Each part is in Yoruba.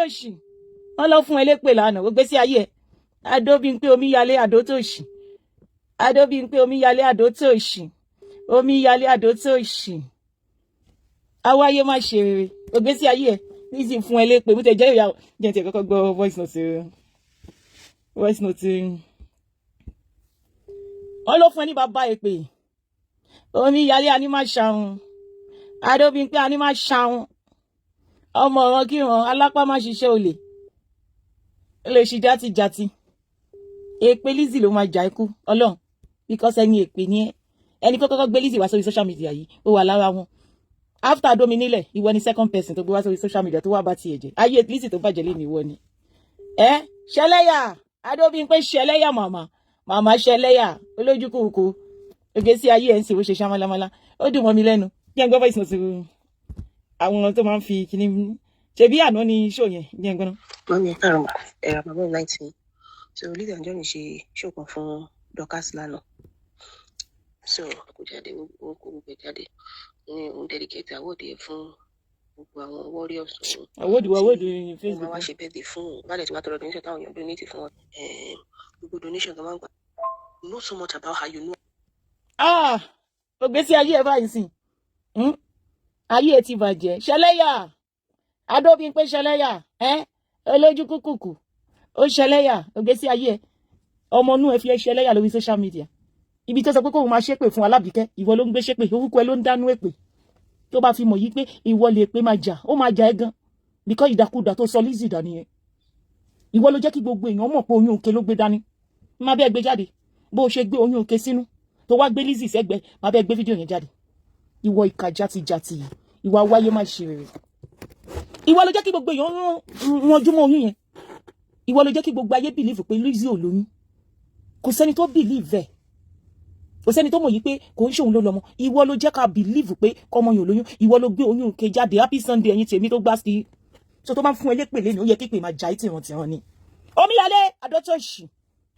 Àdótòṣì, wọ́n lọ fún ẹ lépè lánàá. Gbogbo sí ayé ẹ, Adóbímpé Omíyalé Àdótòṣì, Adóbímpé Omíyalé Àdótòṣì, Omíyalé Àdótòṣì, awáyé má ṣe rere. Gbogbo sí ayé ẹ nísìnyí fún ẹ lépè. Mo tẹ jẹ́ ìyá jẹ́ tiẹ̀ kọ́kọ́ gbọ́ voice note, voice note. Wọ́n ló fún ẹ ní bàbá èpè. Omíyalé Anímáṣàun, Adóbímpé Anímáṣàun, ọmọ ọ̀ràn kíran, alápá má ṣiṣẹ́, olè lè ṣe játijàti. Èpè Lizzy ló máa jà ikú Ọlọ́run, because ẹni èpè ni ẹ. Ẹni kọ́kọ́ gbé Lizzy wá sórí social media yìí, ó wà lára wọn. After Dominile, ìwọ ni second person tó gbé wá sórí social media tó wá bá tiẹ̀ jẹ́. Ayé Lizzy tó bàjẹ́ lé ní ìwọ ni ẹ ṣẹlẹ́yà. Adóbímpé ṣẹlẹ́yà, màmá màmá ṣẹlẹ́yà, olójú kúkú. Oge sí ayé ẹ̀ ń sè bó ṣe ṣá málámálá, ó dùn mọ́ mi lẹ́nu. Kí ẹ gbọ́ voice note àwọn tó máa ń fi kíní ṣebí àná ni show yẹn jẹ́ ń gbọ́ná. Mummy, ẹ káàárọ̀ mà, ẹ̀rọ bàbá mi láìtì. So Lizzy Anjorin ṣe show kan fún Dorcas lánàá. So kò jáde, ó kó gbogbo ẹ̀ jáde ní òun dedicate award yẹn fún gbogbo àwọn warriors òun àwòdì àwòdì tí wọ́n Facebook. Máa wá ṣe birthday fún òun bá dẹ̀ tí wàá tọrọ donation táwọn èèyàn donate fún wọn, gbogbo donation tó máa ń gbà. You know so much about her, you know. Ah, ògbésí ayé ẹ báyìí sìn. Ayé ẹ ti bàjẹ́. Ṣẹlẹ́yà, Adóbímpé ṣẹlẹ́yà ẹ, olójú kúkùkù, ó ṣẹlẹ́yà. Ògbésí ayé ẹ, ọmọ inú ẹ fi ẹ ṣẹlẹ́yà lórí social media. Ibi tó sọ pé kóun máa ṣépè fún Alábìíkẹ́, ìwọ ló ń gbé ṣépè, orúkọ ẹ ló ń dánú èpè. Tó bá fi mọ̀ yí pé ìwọ lè pé máa jà, ó máa jà ẹ́ gan, because ìdàkudà tó sọ Lizzy dání yẹn, ìwọ ló jẹ́ kí gbogbo èèyàn mọ̀ pé oyún òkè ló gbé dání. Má bẹ́ẹ̀ gbé jáde bó o ṣe gbé oyún òkè sínú tó wá gbé Lizzy sẹ́gbẹ̀ẹ́. Má bẹ́ẹ̀ gbé fídíò yẹn jáde. Ìwọ ìkà játijàti yìí, ìwà wáyé má ṣe rere. Ìwọ ló jẹ́ kí gbogbo èèyàn ranjú mọ́ oyún yẹn. Ìwọ ló jẹ́ kí gbogbo ayé believe pé Lizzy ò lóyún. Kò sẹ́ni tó believe ẹ̀, kò sẹ́ni tó mọ̀ yìí pé kò ń ṣòun ló lọ́mọ. Ìwọ ló jẹ́ ká believe pé kọ́mọ yìí ò lóyún. Ìwọ ló gbé oyún ke jáde. Happy Sunday, ẹ̀yin tèmi tó gbá sí. So tó bá ń fún ẹ lépè lẹ́nu, ó yẹ képe máa jà í tìrantìran ni. Omíyalé Adótòṣì,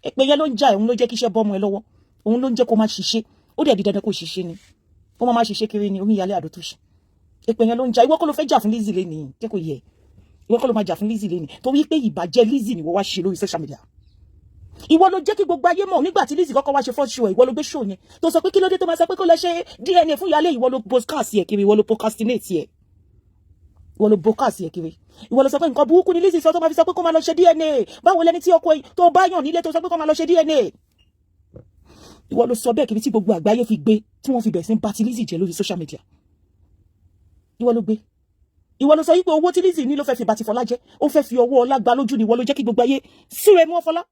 èpè yẹn ló ń jà. Òun ló jẹ́ kí iṣẹ́ bọ́mọ ẹ lọ́wọ́, òun ló ń jẹ́ kó máa ṣiṣẹ́. Ó dẹ̀ di dandan kó ṣiṣẹ́ ni, ó máa ṣiṣẹ́ kiri ni. Omíyalé Adótòṣì, èpè yẹn ló ń jà. Ìwọ kọ́ ló fẹ́ jà fún Lizzy lẹ́nìí, jẹ́ kó yẹ. Ìwọ kọ́ ló máa jà fún Lizzy lẹ́nìí, torí pé ìbàjẹ́ Lizzy ni wọ́n wá ṣe lórí social media. Ìwọ ló jẹ́ kí gbogbo ayé mọ̀. Nígbà tí Lizzy kọ́kọ́ wá ṣe first show ẹ̀, ìwọ ló gbé show yẹn tó sọ pé kí ló dé tó máa sọ pé kó lọ ṣe DNA fún ìyálé. Ìwọ ló broadcast ẹ̀ kiri, ìwọ ló procrastinate ẹ̀, ìwọ ló broadcast ẹ̀ kiri. Ìwọ ló sọ pé nǹkan burúkú ni Lizzy sọ tó máa fi sọ pé kó máa lọ ṣe DNA. Báwo lẹni tí ọkọ tó bá yàn nílé tó sọ pé kó máa lọ ṣe DNA? Ìwọ ló sọ bẹ́ẹ̀ kiri tí gbogbo àgbáyé fi gbé, tí wọ́n fi bẹ̀rẹ̀ sí ń ba ti Lizzy jẹ́ lórí social media. Ìwọ ló gbé, ìwọ ló sọ yí pé owó tí Lizzy ní ló fẹ́ fi bá ti Fọlá jẹ́, ó fẹ́ fi ọwọ́ ọlá gba lójú ni. Ìwọ ló jẹ́ kí gbogbo ayé súre mọ́ Fọlá.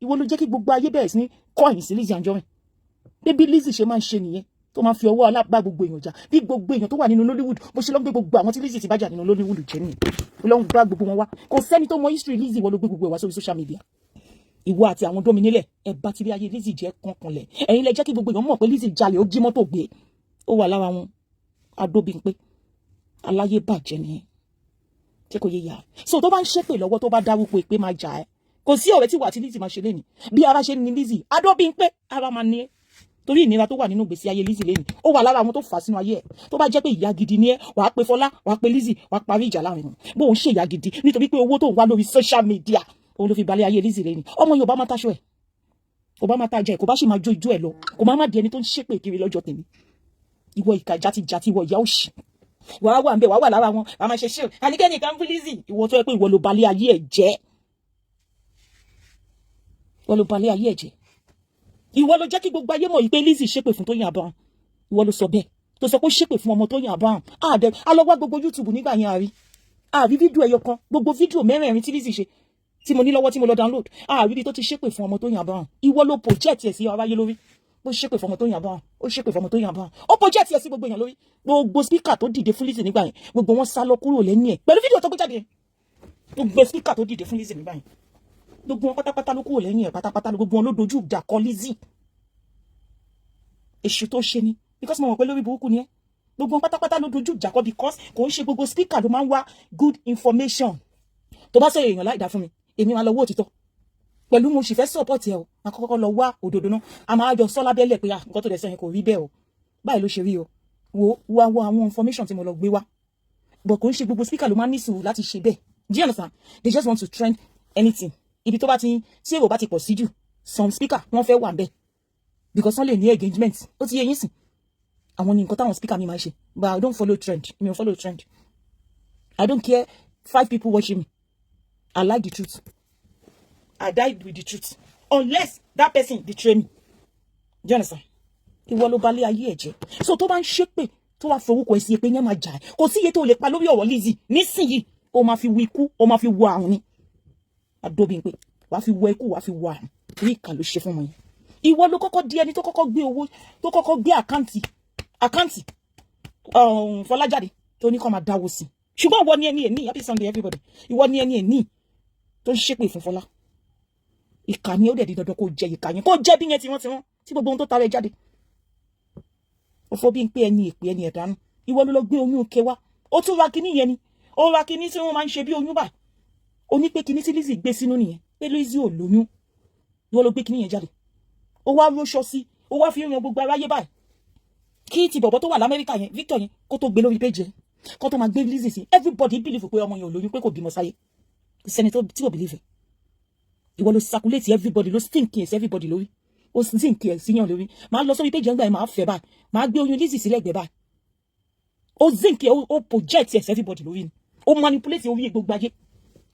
Ìwọ ló jẹ́ kí gbogbo ayé bẹ̀rẹ̀ sí ní kọ̀yìn sí Lizzy Anjorin pé bí Lizzy ṣe máa ń ṣe nìyẹn, tó máa ń fi ọwọ́ ọlá bá gbogbo èèyàn jà. Bí gbogbo èèyàn tó wà nínú Nollywood, bó ṣe ló ń gbé gbogbo àwọn tí Lizzy ti bá jà nínú Nollywood jẹ́ nìyẹn, ló ń gbá gbogbo wọn wá. Kò sẹ́ni tó mọ history Lizzy. Ìwọ ló gbé gbogbo ẹ̀ wá sórí social media. Ìwọ àti àwọn dóminílẹ̀ ẹ bá ti rí ayé Lizzy jẹ́ kankanlẹ̀. Ẹ̀yin lẹ jẹ́ kí gbogbo èèyàn mọ̀ pé Lizzy jalè, ó jí mọ́tò gbé. Ó wà lára wọn. Adóbímpé aláyé bàjẹ́ nìyẹn tí kò yé yà. So tó bá ń ṣépè lọ́wọ́, tó bá dárúkọ, èpè máa jà ẹ́. Kò sí ọ̀rẹ́ tí wà tí Lizzy máa ṣe lénìí. Bí ara ṣe ní Lizzy, Adóbímpé, ara máa ní ẹ́, torí ìnira tó wà nínú ìgbésí ayé Lizzy lénìí, ó wà lára àwọn tó fà á sínú ayé ẹ̀. Tó bá jẹ́ pé ìyá gidi ni ẹ́, wàá pe Fọlá, wàá pe Lizzy, wàá parí ìjà láàrin wọn. Bó ń ṣe ìyá gidi, nítorí pé owó tó ń wá lórí social media, òun ló fi balẹ̀ ayé Lizzy lénìí. Ọmọ Yorùbá máa táṣọ ẹ̀, kò bá máa tajà ẹ̀, kò bá sì máa jó ijó ẹ̀ lọ, kò má má di ẹni tó ń ṣépè kiri lọ́jọ́ tèmi. Ìwọ ìkà játijàti, ìwọ ìyá òṣì, wàá wà ń bẹ, wàá wà lára wọn, wàá máa ṣe ṣe àníkẹ́ nìkan fún Lizzy. Ìwọ tó yẹ pé ìwọ ló balẹ̀ ayé ẹ̀ jẹ́, ìwọ ló balẹ̀ ayé ẹ̀ jẹ́. Ìwọ ló jẹ́ kí gbogbo ayé mọ̀ yìí pé Lizzy ṣépè fún Tóyìn Abraham. Ìwọ ló sọ bẹ́ẹ̀, tó sọ pé ó ṣépè fún ọmọ Tóyìn Abraham. Àdẹ alọ́wọ́ gbogbo YouTube nígbà yẹn, àrí fídíò ẹyọ kan. Gbogbo fídíò mẹ́rẹ̀ẹ̀rin tí Lizzy ṣe tí mo ní lọ́wọ́, tí mo lọ download, àrí ibi tó ti ṣépè fún ọmọ Tóyìn Abraham. Ìwọ ló project ẹ̀ sí aráyé lórí bó ṣépè fún ọmọ Tóyìn Abraham, ó ṣépè fún ọmọ Tóyìn Abraham. Ó project ẹ̀ sí gbogbo èèyàn lórí. Gbogbo speaker tó dìde fún Lizzy nígbà yẹn, gbogbo wọn sá lọ kúrò lẹ́yìn ẹ̀ pẹ̀lú fídíò tó gbé jáde. Gbogbo speaker tó dìde fún Lizzy nígbà yẹn, gbogbo wọn pátápátá ló kúrò lẹ́yìn ẹ̀ pátápátá. Gbogbo wọn ló dojú ìjà kọ Lizzy. Èṣù tó ṣe ni, because mo mọ̀ pé lórí burúkú ni ẹ́. Gbogbo wọn pátápátá ló dojú ìjà kọ, because kò ń ṣe gbogbo speaker ló máa ń wá good information. Tó bá sọ èèyàn láì dá fún mi, èmi máa lọ wó òtítọ́ pẹ̀lú. Mo sì fẹ́ support ẹ o, máa kọ́kọ́ lọ wá òdodo náà. A máa jọ sọ lábẹ́lẹ̀ pé nǹkan tó dẹ̀ sọ yẹn kò rí bẹ́ẹ̀ o, báyìí ló ṣe rí o. Wo wá wo àwọn information tí mo lọ gbé wá. But kò ń ṣe gbogbo speaker ló máa ń ní sùúrù láti ṣe bẹ́ẹ̀. Do you understand? They just want to trend anything. Ibi tó bá ti tí èrò bá ti pọ̀ sí jù, some speaker, wọ́n fẹ́ wà ńbẹ̀ because wọ́n lè ní engagement. Ó ti yé yín sìn? Àwọn ní nǹkan táwọn speaker mi máa ń ṣe. But I don't follow trend. Mi ò follow trend. I don't care five people watching me. I like the truth. I died with the truth, unless that person betray me. Do you understand? Ìwọ ló balẹ̀ ayé ẹ̀ jẹ́. So tó bá ń ṣépè, tó wá forúkọ ẹ̀ sí, pé yẹn máa jà ẹ́. Kò sí iye tó lè pa lórí ọ̀rọ̀ Lizzy nísìnyìí. Ó máa fi wo ikú, ó máa fi wo àrùn ni. Adóbímpé, wàá fi wo ikú, wàá fi wo àrùn. Torí ìkà ló ṣe fún wọn yẹn. Ìwọ ló kọ́kọ́ di ẹni tó kọ́kọ́ gbé owó, tó kọ́kọ́ gbé àkáǹtì Fọlájáde, tó ní kó máa dáwó sí. Ṣùgbọ́n ìwọ ni ẹni ẹ̀ ní. Happy Sunday, everybody. Ìwọ ni ẹni ẹ̀ ní tó ń ṣépè fún Fọlá. Ìkà ni ó dẹ̀ di dandan kó jẹ ìkà yẹn, kó jẹ́ bí yẹn tiwọ́n tí gbogbo ohun tó tara ẹ jáde. Òfò bí n pé ẹni èpè, ẹni ẹ̀dánù. Ìwọ ló lọ gbé oyún ke wá. Ó tún ra kinní yẹn ni. Ó ra kinní tí wọ́n máa ń ṣe bí oyún báyìí. Ó ní pé kinní tí Lizzy gbé sínú nìyẹn, pé Lizzy ò lóyún. Ìwọ ló gbé kinní yẹn jáde. Ó wá róṣọ sí, ó wá fi ń yan gbogbo aráyé báyìí. Kí ti bọ̀bọ̀ tó wà l'Amẹ́ríkà yẹn, Victor yẹn, kó tó gbé lórí péjì yẹn, kó tó máa gbé Lizzy sí, everybody believe pé ọmọ yẹn ò lóyún, pé kò bímọ sáyé. Kò sẹ́ni tí ò believe. Ìwọ ló circulate everybody, ló think yes everybody lórí, ó think ẹ̀ síyàn lórí. Máa lọ sórí péjì ẹ̀ngbà yẹn, máa fẹ́ báyìí, máa gbé oyún Lizzy sílẹ̀ gbẹ báyìí. Ó zinc ẹ̀, ó project ẹ̀ everybody lórí ni. Ó manipulate orí gbogbo ayé.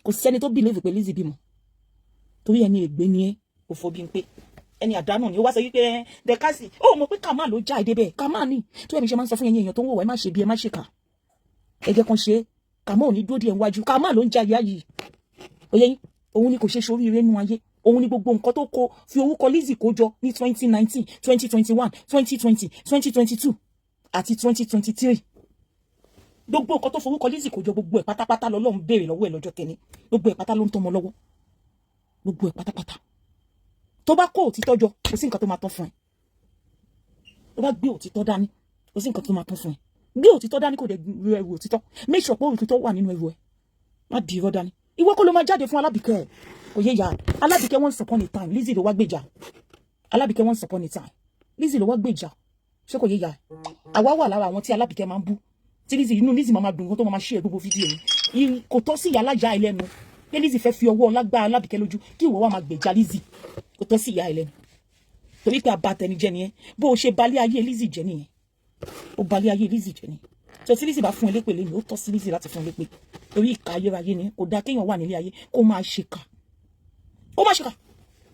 Kò sẹ́ni tó believe pé Lizzy bímọ, torí ẹni ègbé ni ẹ́. Òfò bí n pé ẹni àdánù ni. Ó wá sọ wípé dẹkásì, ó mọ̀ pé kàmá ló já èdè bẹ́ẹ̀. Kàmá ni tó ẹni ṣe máa ń sọ fún ẹ̀yin èèyàn tó ń wò wá, ẹ má ṣe bí, ẹ má ṣe kà, ẹ jẹ́ kan ṣe. Kàmá ò ní dúró díẹ̀ níwájú. Kàmá ló ń já ìyá yìí. Oyè yín, òun ni kò ṣe ṣoríire nínú ayé. Òun ni gbogbo nǹkan tó kó fi orúkọ Lizzy kó jọ ní 2019, 2021, 2020, 2022 àti 2023. Gbogbo nǹkan tó forúkọ Lizzy kó jọ, gbogbo ẹ̀ pátápátá lọ́lọ́run béèrè lọ́wọ́ ẹ̀ lọ́jọ́ tẹ̀lé. Gbogbo ẹ̀ pátá ló ń tọ́mọ lọ́wọ́, gbogbo ẹ̀ pátápátá. Tó bá kó òtítọ́ jọ, kò sí nǹkan tó máa tán fún ẹ. Tó bá gbé òtítọ́ dání, kò sí nǹkan tó máa tán fún ẹ. Gbé òtítọ́ dání, kò dẹ̀ ru ẹrù òtítọ́. Make sure pé òtítọ́ wà nínú ẹrù ẹ. Má di irọ́ dání. Ìwọ kọ́ ló máa jáde fún Alábìkẹ́ ẹ̀. Kò yé ya Alábìkẹ́. Once upon a time, Lizzy ló wá gbèjà Alábìkẹ́. Once upon a time, Lizzy ló wá gbèjà. Ṣé kò yé ya? Àwa wà lára àwọn tí Alábìkẹ́ máa ń bú, tí Lizzy, inú Lizzy máa dùn tó máa ṣe gbogbo fídíò yìí. Kò tọ́ sí ìyá alájà ẹ lẹ́nu pé Lizzy fẹ́ fi ọwọ́ ọlágbá Alábìkẹ́ lójú, kí ìwọ wá máa gbèjà Lizzy. Kò tọ́ sí ìyá ẹ lẹ́nu, torí pé abatẹnijẹ́ nìyẹn. Bó o ṣe balẹ̀ ayé Lizzy jẹ́ nìyẹn. Ó balẹ̀ ayé Lizzy jẹ́ nìyẹn. Tó tí Lizzy bá fún ẹ lépè lẹ́nu, ó tọ́ sí Lizzy láti fún ẹ lépè, torí ìka ayérayé ni. Kò dáa kéèyàn wà nílé ayé kó máa ṣèkà, kó máa ṣèkà.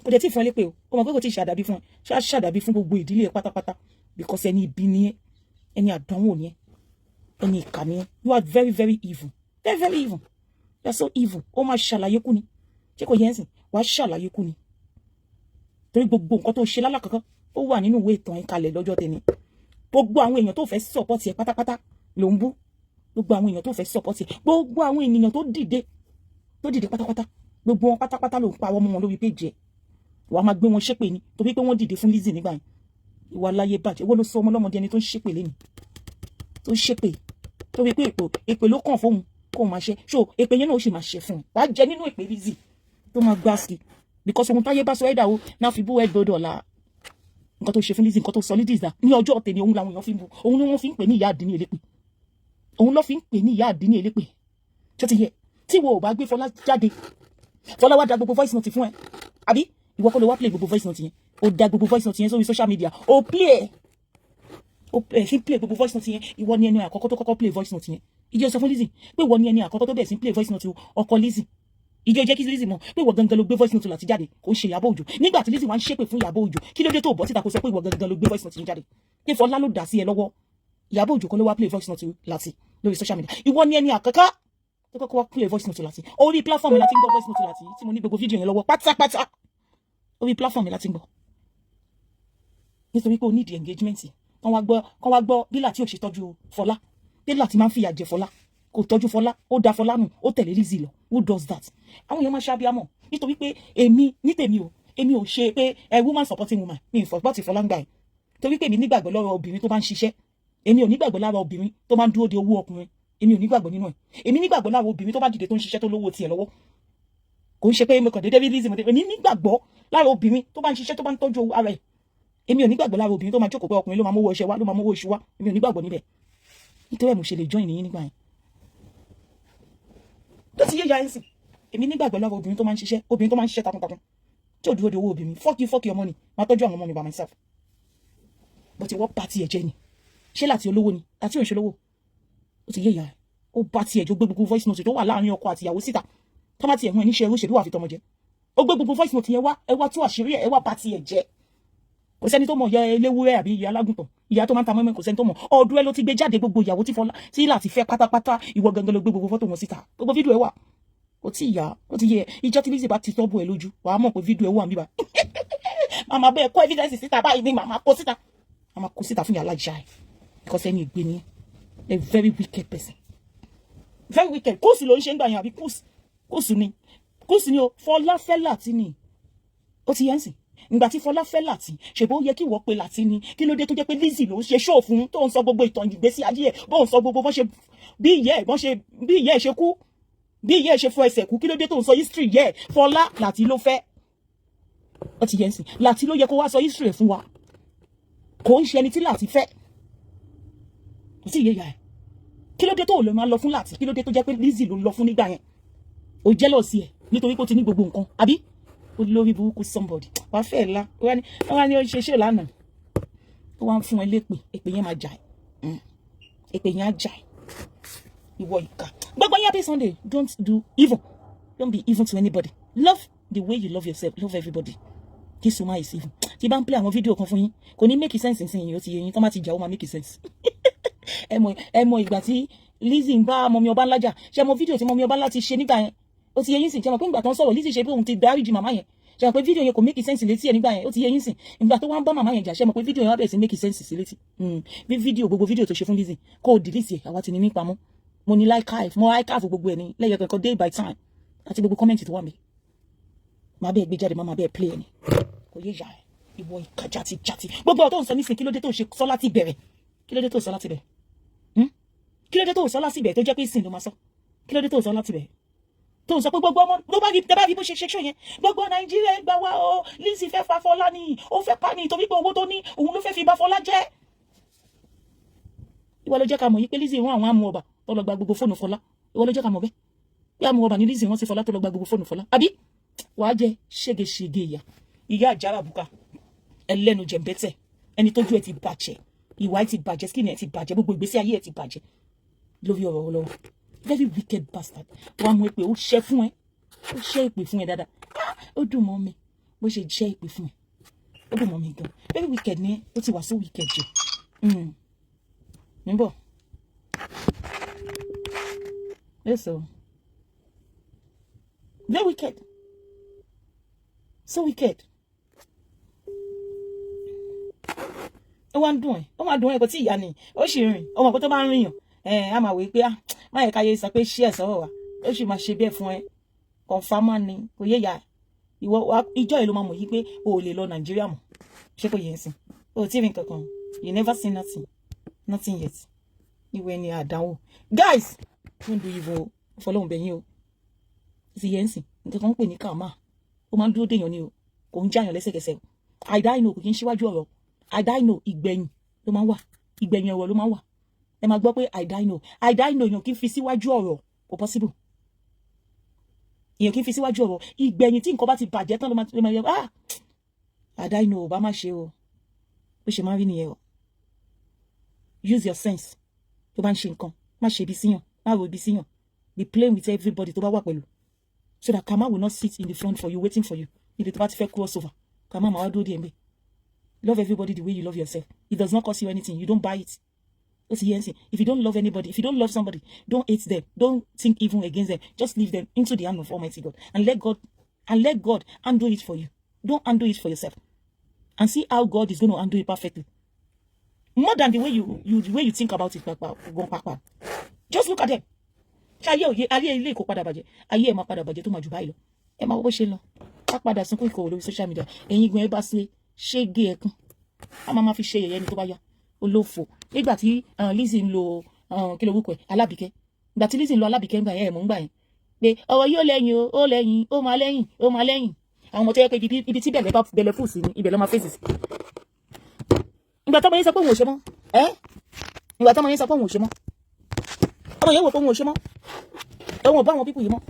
Kò dẹ̀ tí ì fún ẹ lépè o. Ó mọ̀ pé kò tí ì ṣàdàbí fún ẹ. Ṣá ṣàdàbí fún gbogbo ìdílé ẹ pátápátá, because ẹni ibi ni ẹ, ẹni àdánwò ni ẹ, ẹni ìkà ni ẹ. You are very, very evil, very, very evil. You are so evil. Ó máa ṣàlàyé kú ni. Ṣé kò yẹ ẹ́ sìn? Wàá ṣàlàyé kú ni, torí gbogbo nǹkan tó ṣe lálàkọ́kọ́, ó wà nínú ìwé ìtàn ẹ̀ kalẹ̀ lọ́jọ́ tẹ̀ni. Gbogbo àwọn èèyàn tó fẹ́ support ẹ pátápátá ló ń bú. Gbogbo àwọn èèyàn tó fẹ́ support ẹ, gbogbo àwọn ènìyàn tó dìde, tó dìde pátápátá, gbogbo wọn pátápátá ló ń pa ọmọ wọn lórí péjì ẹ. Wàá máa gbé wọn ṣépè ni, torí pé wọ́n dìde fún Lizzy nígbà yẹn. Ìwà láyé bàjẹ́. Wọ́n ló sọ ọmọ ọlọ́mọdé ẹni tó ń ṣépè lẹ́nu, tó ń ṣépè, torí pé èpè, èpè ló kàn fóun kó máa ṣe. So èpè yẹn náà ó sì máa ṣe fún un. Wàá jẹ nínú èpè Lizzy tó máa gbá sí, because ohun táyé bá sọ ẹ̀dá o náà fi bú ẹ̀ gbọdọ̀ la. Nǹkan tó ṣe fún Lizzy, nǹkan tó sọ Lizzy dà ní ọjọ́ tèmi, òun làwọn èèyàn fi ń bu. Òun ni wọ́n fi ń pè ní ìyá àdínní elépè. Òun ló fi ń pè ní ìyá àdínní elépè. Tó ti yẹ tí wo ò bá gbé Fọlá jáde, Fọlá wá da gbogbo voice note fún ẹ, àbí ìwọ kọ́ ló wá play gbogbo voice note yẹn? Ó da gbogbo voice note yẹn sórí social media. Ó play ẹ, ó ẹ fi play gbogbo voice note yẹn. Ìwọ ni ẹni àkọ́kọ́ tó kọ́kọ́ play voice note yẹn. Ìjọ sọ fún Lizzy pé ìwọ ni ẹni àkọ́kọ́ tó bẹ̀rẹ̀ sí play voice note ọkọ Lizzy. Ìjọ jẹ́ kí Lizzy mọ̀ pé ìwọ gangan ló gbé voice note láti jáde, kò ń ṣe Ìyábọ̀ Òjó. Nígbà tí Lizzy wá ń ṣépè fún Ìyábọ̀ Òjó, kí ló dé tó bọ́ síta kó sọ pé ìwọ gangan ló gbé voice note yẹn jáde, pé Fọlá ló dà sí ẹ lọ́wọ́? Ìyábọ̀ Òjó kọ́ ló wá play voice note láti lórí social media. Ìwọ ni ẹni àkọ́kọ́ tó kọ́kọ́ wá play voice note láti orí platform mi láti ń gbọ́ voice note láti tí mo ní gbogbo fídíò yẹn lọ́wọ́ pátápátá. Orí platform mi láti ń gbọ́, nítorí pé o need engagement. Kán wá gbọ́, kán wá gbọ́ bí láti ò ṣe tọ́jú Fọlá, bí láti máa ń fìyà jẹ Fọlá. Kò tọ́jú Fọlá, ó da Fọlá nù, ó tẹ̀lé Lizzy lọ. Who does that? Àwọn èèyàn máa ṣàbíamọ̀, nítorí pé èmi ní tèmi o, èmi ò ṣe pé ẹ woman supporting woman. Mi ì support Fọlá ń gbà ẹ̀, torí pé èmi nígbàgbọ́ lọ́rọ̀ obìnrin tó bá ń ṣiṣẹ́. Èmi ò nígbàgbọ́ lára obìnrin tó máa ń dúró de owó ọkùnrin. Èmi ò nígbàgbọ́ nínú ẹ̀. Èmi nígbàgbọ́ lára obìnrin tó bá dìde, tó ń ṣiṣẹ́, tó lówó tiẹ̀ lọ́wọ́. Kò ń ṣe pé mo kàn déédéé rí Lizzy mo dé. Èmi nígbàgbọ́ lára obìnrin tó bá ń ṣiṣẹ́, tó bá ń tọ́jú ara ẹ̀. Èmi ò nígbàgbọ́ lára obìnrin tó máa jókòó pé ọkùnrin ló máa mówó ọṣẹ wá, ló máa mówó oṣù wá. Èmi ò nígbàgbọ́ níbẹ̀. Nítorí ẹ̀ mo ṣe lè join yín nígbà yẹn. Tó ti yé ya ẹ̀ sìn. Èmi nígbàgbọ́ lọ́wọ́ obìnrin tó máa ń ṣiṣẹ́, obìnrin tó máa ń ṣiṣẹ́ takuntakun, tí ò dúró de owó obìnrin. Fuck you, fuck your money. Máa tọ́jú àwọn ọmọ mi by myself. But ìwọ bá tiẹ̀ jẹ́ ni. Ṣé láti olówó ni? Àti òǹṣe lówó. Ó ti yé ìyá ẹ̀. Ó bá tiẹ̀ jọ, gbé gbogbo voice note tó wà láàrin ọkọ àti ìyàwó síta. Tó bá tiẹ̀ mú ẹ níṣẹ́ ẹrú, ṣèbí wà fi tọmọ jẹ. Ó gbé gbogbo voice note yẹn wá, ẹ wá tú àṣírí ẹ, ẹ wá bá tiẹ̀ jẹ́. Kò sẹ́ni tó mọ̀ ìyá eléwúrẹ́ àbí ìyá alágùntàn, ìyá tó máa ń ta mọ́mọ́, kò sẹ́ni tó mọ̀. Ọdún ẹ ló ti gbé jáde, gbogbo ìyàwó tí Fọlá tí láti fẹ́ pátápátá, ìwọ gangan ló gbé gbogbo fọ́tò wọn síta. Gbogbo fídíò ẹ wà. Kò tí ìyá ó ti yẹ. Ìjọ tí Lizzy bá ti tọ́bù ẹ lójú, wàá mọ̀ pé fídíò ẹ wà níbà. Màmá bẹ́ẹ̀ kó evidence síta báyìí ni màmá kó síta. Màmá kó síta fún yàrá ìjà ẹ, because ẹni ìgbé ni, a very wicked person, very wicked. Kóòsì ló ń ṣe ń gbà yẹn, àbí kóòsì? Kóòsì ni, kóòsì ni o. Fọlá fẹ́ láti ni, ó ti yẹn sìn. Ìgbà tí Fọlá fẹ́ láti ṣèbó, yẹ kí wọ́n pe láti ni. Kí ló dé tó jẹ́ pé Lizzy ló ń ṣe ṣóò fún, tó ń sọ gbogbo ìtàn ìgbésí ayé ẹ̀, bó ń sọ gbogbo bó ṣe bí ìyá ẹ̀, bó ṣe bí ìyá ẹ̀ ṣe kú, bí ìyá ẹ̀ ṣe fọ ẹsẹ̀ kú? Kí ló dé tó ń sọ history yẹ ẹ̀? Fọlá láti ló fẹ́, ó ti yẹn sìn. Láti ló yẹ kó wá sọ history ẹ̀ fún wa, kò ń ṣe ẹni tí láti fẹ́. Kò sí ìyá ẹ̀. Kí ló dé tó lè máa lọ fún láti? Kí ló dé tó jẹ́ pé Lizzy ló ń lọ fún nígbà yẹn? Ó jealous ẹ̀ nítorí pé ó ti ní gbogbo nǹkan, àbí? Olórí burúkú somebody wàá fẹ́ la. Wọ́n wá ní ó ṣe ṣé lánàá, ó wá ń fún ẹ lépè. Èpè yẹn máa jà ẹ́, èpè yẹn á jà ẹ́, ìwọ ìkà. Gbogbo yín, happy Sunday. Don't do evil, don't be evil to anybody. Love the way you love yourself, love everybody. This woman is evil. Tí bá ń play àwọn fídíò kan fún yín, kò ní make sense nsìn yìí. Ó ti yé yín, tó má ti jà, ó máa make sense. Ẹ mọ ìgbà tí Lizzy ń bá mummy ọba ńlá jà, ṣe mọ fídíò tí mummy ọba ńlá ti ṣe nígbà yẹn? Ó ti yé yín sìn. Ṣe mọ̀ pé ìgbà tó ń sọ̀rọ̀, Lizzy ṣe pé òun ti dáríjì màmá yẹn? Ṣe mọ̀ pé fídíò yẹn kò make sense létí ẹ̀ nígbà yẹn? Ó ti yé yín sìn. Ìgbà tó wá ń bá màmá yẹn jà, ṣe mọ̀ pé fídíò yẹn wá bẹ̀rẹ̀ sí make sense sí létí? Bí fídíò, gbogbo fídíò tó ṣe fún Lizzy, kó o delete ẹ̀. Àwa ti ní ní pamọ́. Mo ní archive, mo archive gbogbo ẹ̀ ní lẹ́yìn kankan, day by time, àti gbogbo comment tó wà mí. Màá bẹ́ẹ̀ gbé jáde, máa bẹ́ẹ̀ play ẹ̀ ní. Kò yé ìyá ẹ̀, ìwọ ìka játijàti. Gbogbo ọ̀rọ̀ tó ń sọ nísìnyí, kí ló dé tó ṣe sọ láti bẹ̀rẹ̀? Kí ló dé tó sọ láti bẹ̀rẹ̀? Kí ló dé tó sọ láti bẹ̀rẹ̀, tó jẹ́ pé ìsìn ló máa sọ? Kí ló dé tó sọ láti bẹ̀rẹ̀, tó ń sọ pé gbogbo ọmọ ló bá rí tẹ bá rí bó ṣe ṣe ṣó yẹn, gbogbo Nàìjíríà gbà wá o, Lizzy fẹ́ fa Fọlá ni, ó fẹ́ pa ni, torí pé owó tó ní, òun ló fẹ́ fi bá Fọlá jẹ́? Ìwọ ló jẹ́ ká mọ̀ yí pé Lizzy rán àwọn amú ọba tó lọ gba gbogbo fóònù Fọlá. Ìwọ ló jẹ́ ká mọ̀ bẹ́ẹ̀ pé amú ọba ní Lizzy wọ́n sí Fọlá tó lọ gba gbogbo fóònù Fọlá, àbí? Wàá jẹ ṣégeṣége. Ìyá ìyá àjàrà bùkà, ẹlẹ́nu jẹ̀ǹbẹ́tẹ̀, ẹni tójú ẹ ti bàjẹ́, ìwà ẹ ti bàjẹ́, skin ẹ ti bàjẹ́, gbogbo ìgbésí ayé ẹ ti bàjẹ́ lórí ọ̀rọ̀ ọlọ́wọ́. Very wicked bastard. Wàá mú èpè, ó ṣẹ́ fún ẹ, ó ṣẹ́ èpè fún ẹ dáadáa. Ó dùn mọ́ mi bó ṣe jẹ́ èpè fún ẹ, ó dùn mọ́ mi gan. Very wicked ni, ó ti wà so wicked jù níbọ̀. Yes, so very wicked, so wicked. Ó wá ń dùn ẹ́, ó máa dùn ẹ́. Kò tí ìyá ni ó sì rìn. Ọmọ kó tó bá ń rìn yàn ẹ á máa wí pé má yẹ káyé sọ pé ṣí ẹ̀ sọ́wọ́ wa. Ó sì máa ṣe bẹ́ẹ̀ fún ẹ. Confirm ni, kò yé ya ìwọ. Ìjọ yìí ló máa mọ̀ yí pé o ò lè lọ Nàìjíríà mọ́. Ṣé kò yẹ ń sìn? O ò tí ì rìn kankan. You never see nothing, nothing yet. Ìwé ni àdánwò. Guys, don't do evil. Fọlọ́hún bẹ̀yìn o. Ti yẹ ń sìn. Nǹkan kan ń pè ní karma, ó máa ń dúró dèèyàn ni o, kò ń jáyàn lẹ́sẹ̀kẹsẹ̀ o. Àìdá ìnà kò kí ń ṣíwájú ọ̀rọ̀. Àìdá ìnà, ìgbẹ̀yìn ló máa ń wà, ìgbẹ̀yìn ọ̀rọ̀ ló máa ń wà. Ẹ máa gbọ́ pé àìdá ìnà, àìdá ìnà, èèyàn kì í fi síwájú ọ̀rọ̀. Kò possible, èèyàn kì í fi síwájú ọ̀rọ̀. Ìgbẹ̀yìn tí nǹkan bá ti bàjẹ́ tán ló máa yẹ, "Ah, àìdá ìnà ò bá má ṣe o." Bó ṣe máa ń rí nìyẹn o. Use your sense. Tó bá ń ṣe nǹkan, má ṣe ibi síyàn, má ro ibi síyàn. Be playing with everybody tó bá wà pẹ̀lú, so that karma will not sit in the front for you, waiting for you. Níbi tó bá ti fẹ́ cross over, karma máa wá dúró díẹ̀ mbẹ́. Love everybody the way you love yourself. It does not cost you anything. You don't buy it. Ó ti yẹ ẹ́ sìn. If you don't love anybody, if you don't love somebody, don't hate them, don't think evil against them. Just leave them into the hand of Almighty God and let God handle it for you. Don't handle it for yourself, and see how God is going to handle it perfectly, more than the way you think about it. Papa gan papa, just look at them. Ṣé ayé òye ayé ilé ìkó padà bàjẹ́? Ayé ẹ̀ máa padà bàjẹ́ tó máa jù báyìí lọ. Ẹ máa wọ bó ṣe lọ. Á padà sunkún ìkòwò lórí social media. Ẹ̀yin gan, ẹ bá ṣe ṣége ẹkún, a máa ma fi ṣe yẹ̀yẹ́ ni tó bá yá. Olófò. Nígbà tí Lizzy ń lo, kí ló wúkọ ẹ̀, Alábìkẹ́, ìgbà tí Lizzy ń lo Alábìkẹ́ ń gbà yẹn, ẹ̀ mọ̀ ń gbà yẹn pé ọ̀rọ̀ yóò lẹ́yìn o, ó lẹ́yìn, ó máa lẹ́yìn, ó máa lẹ́yìn. Àwọn ọmọ tó yẹ pé ibi tí bẹ̀lẹ̀ bá bẹ̀lẹ̀ fù sí ni ibẹ̀ ló máa fèsì sí. Ìgbà tọ́mọ yẹn sọ pé òun ò ṣe mọ́ ẹ́, ìgbà tọ́mọ yẹn sọ pé òun ò ṣe mọ́, ọmọ yẹn wò pé òun ò ṣe mọ́. Ẹ̀wọ̀n bá àwọn people yìí mọ́.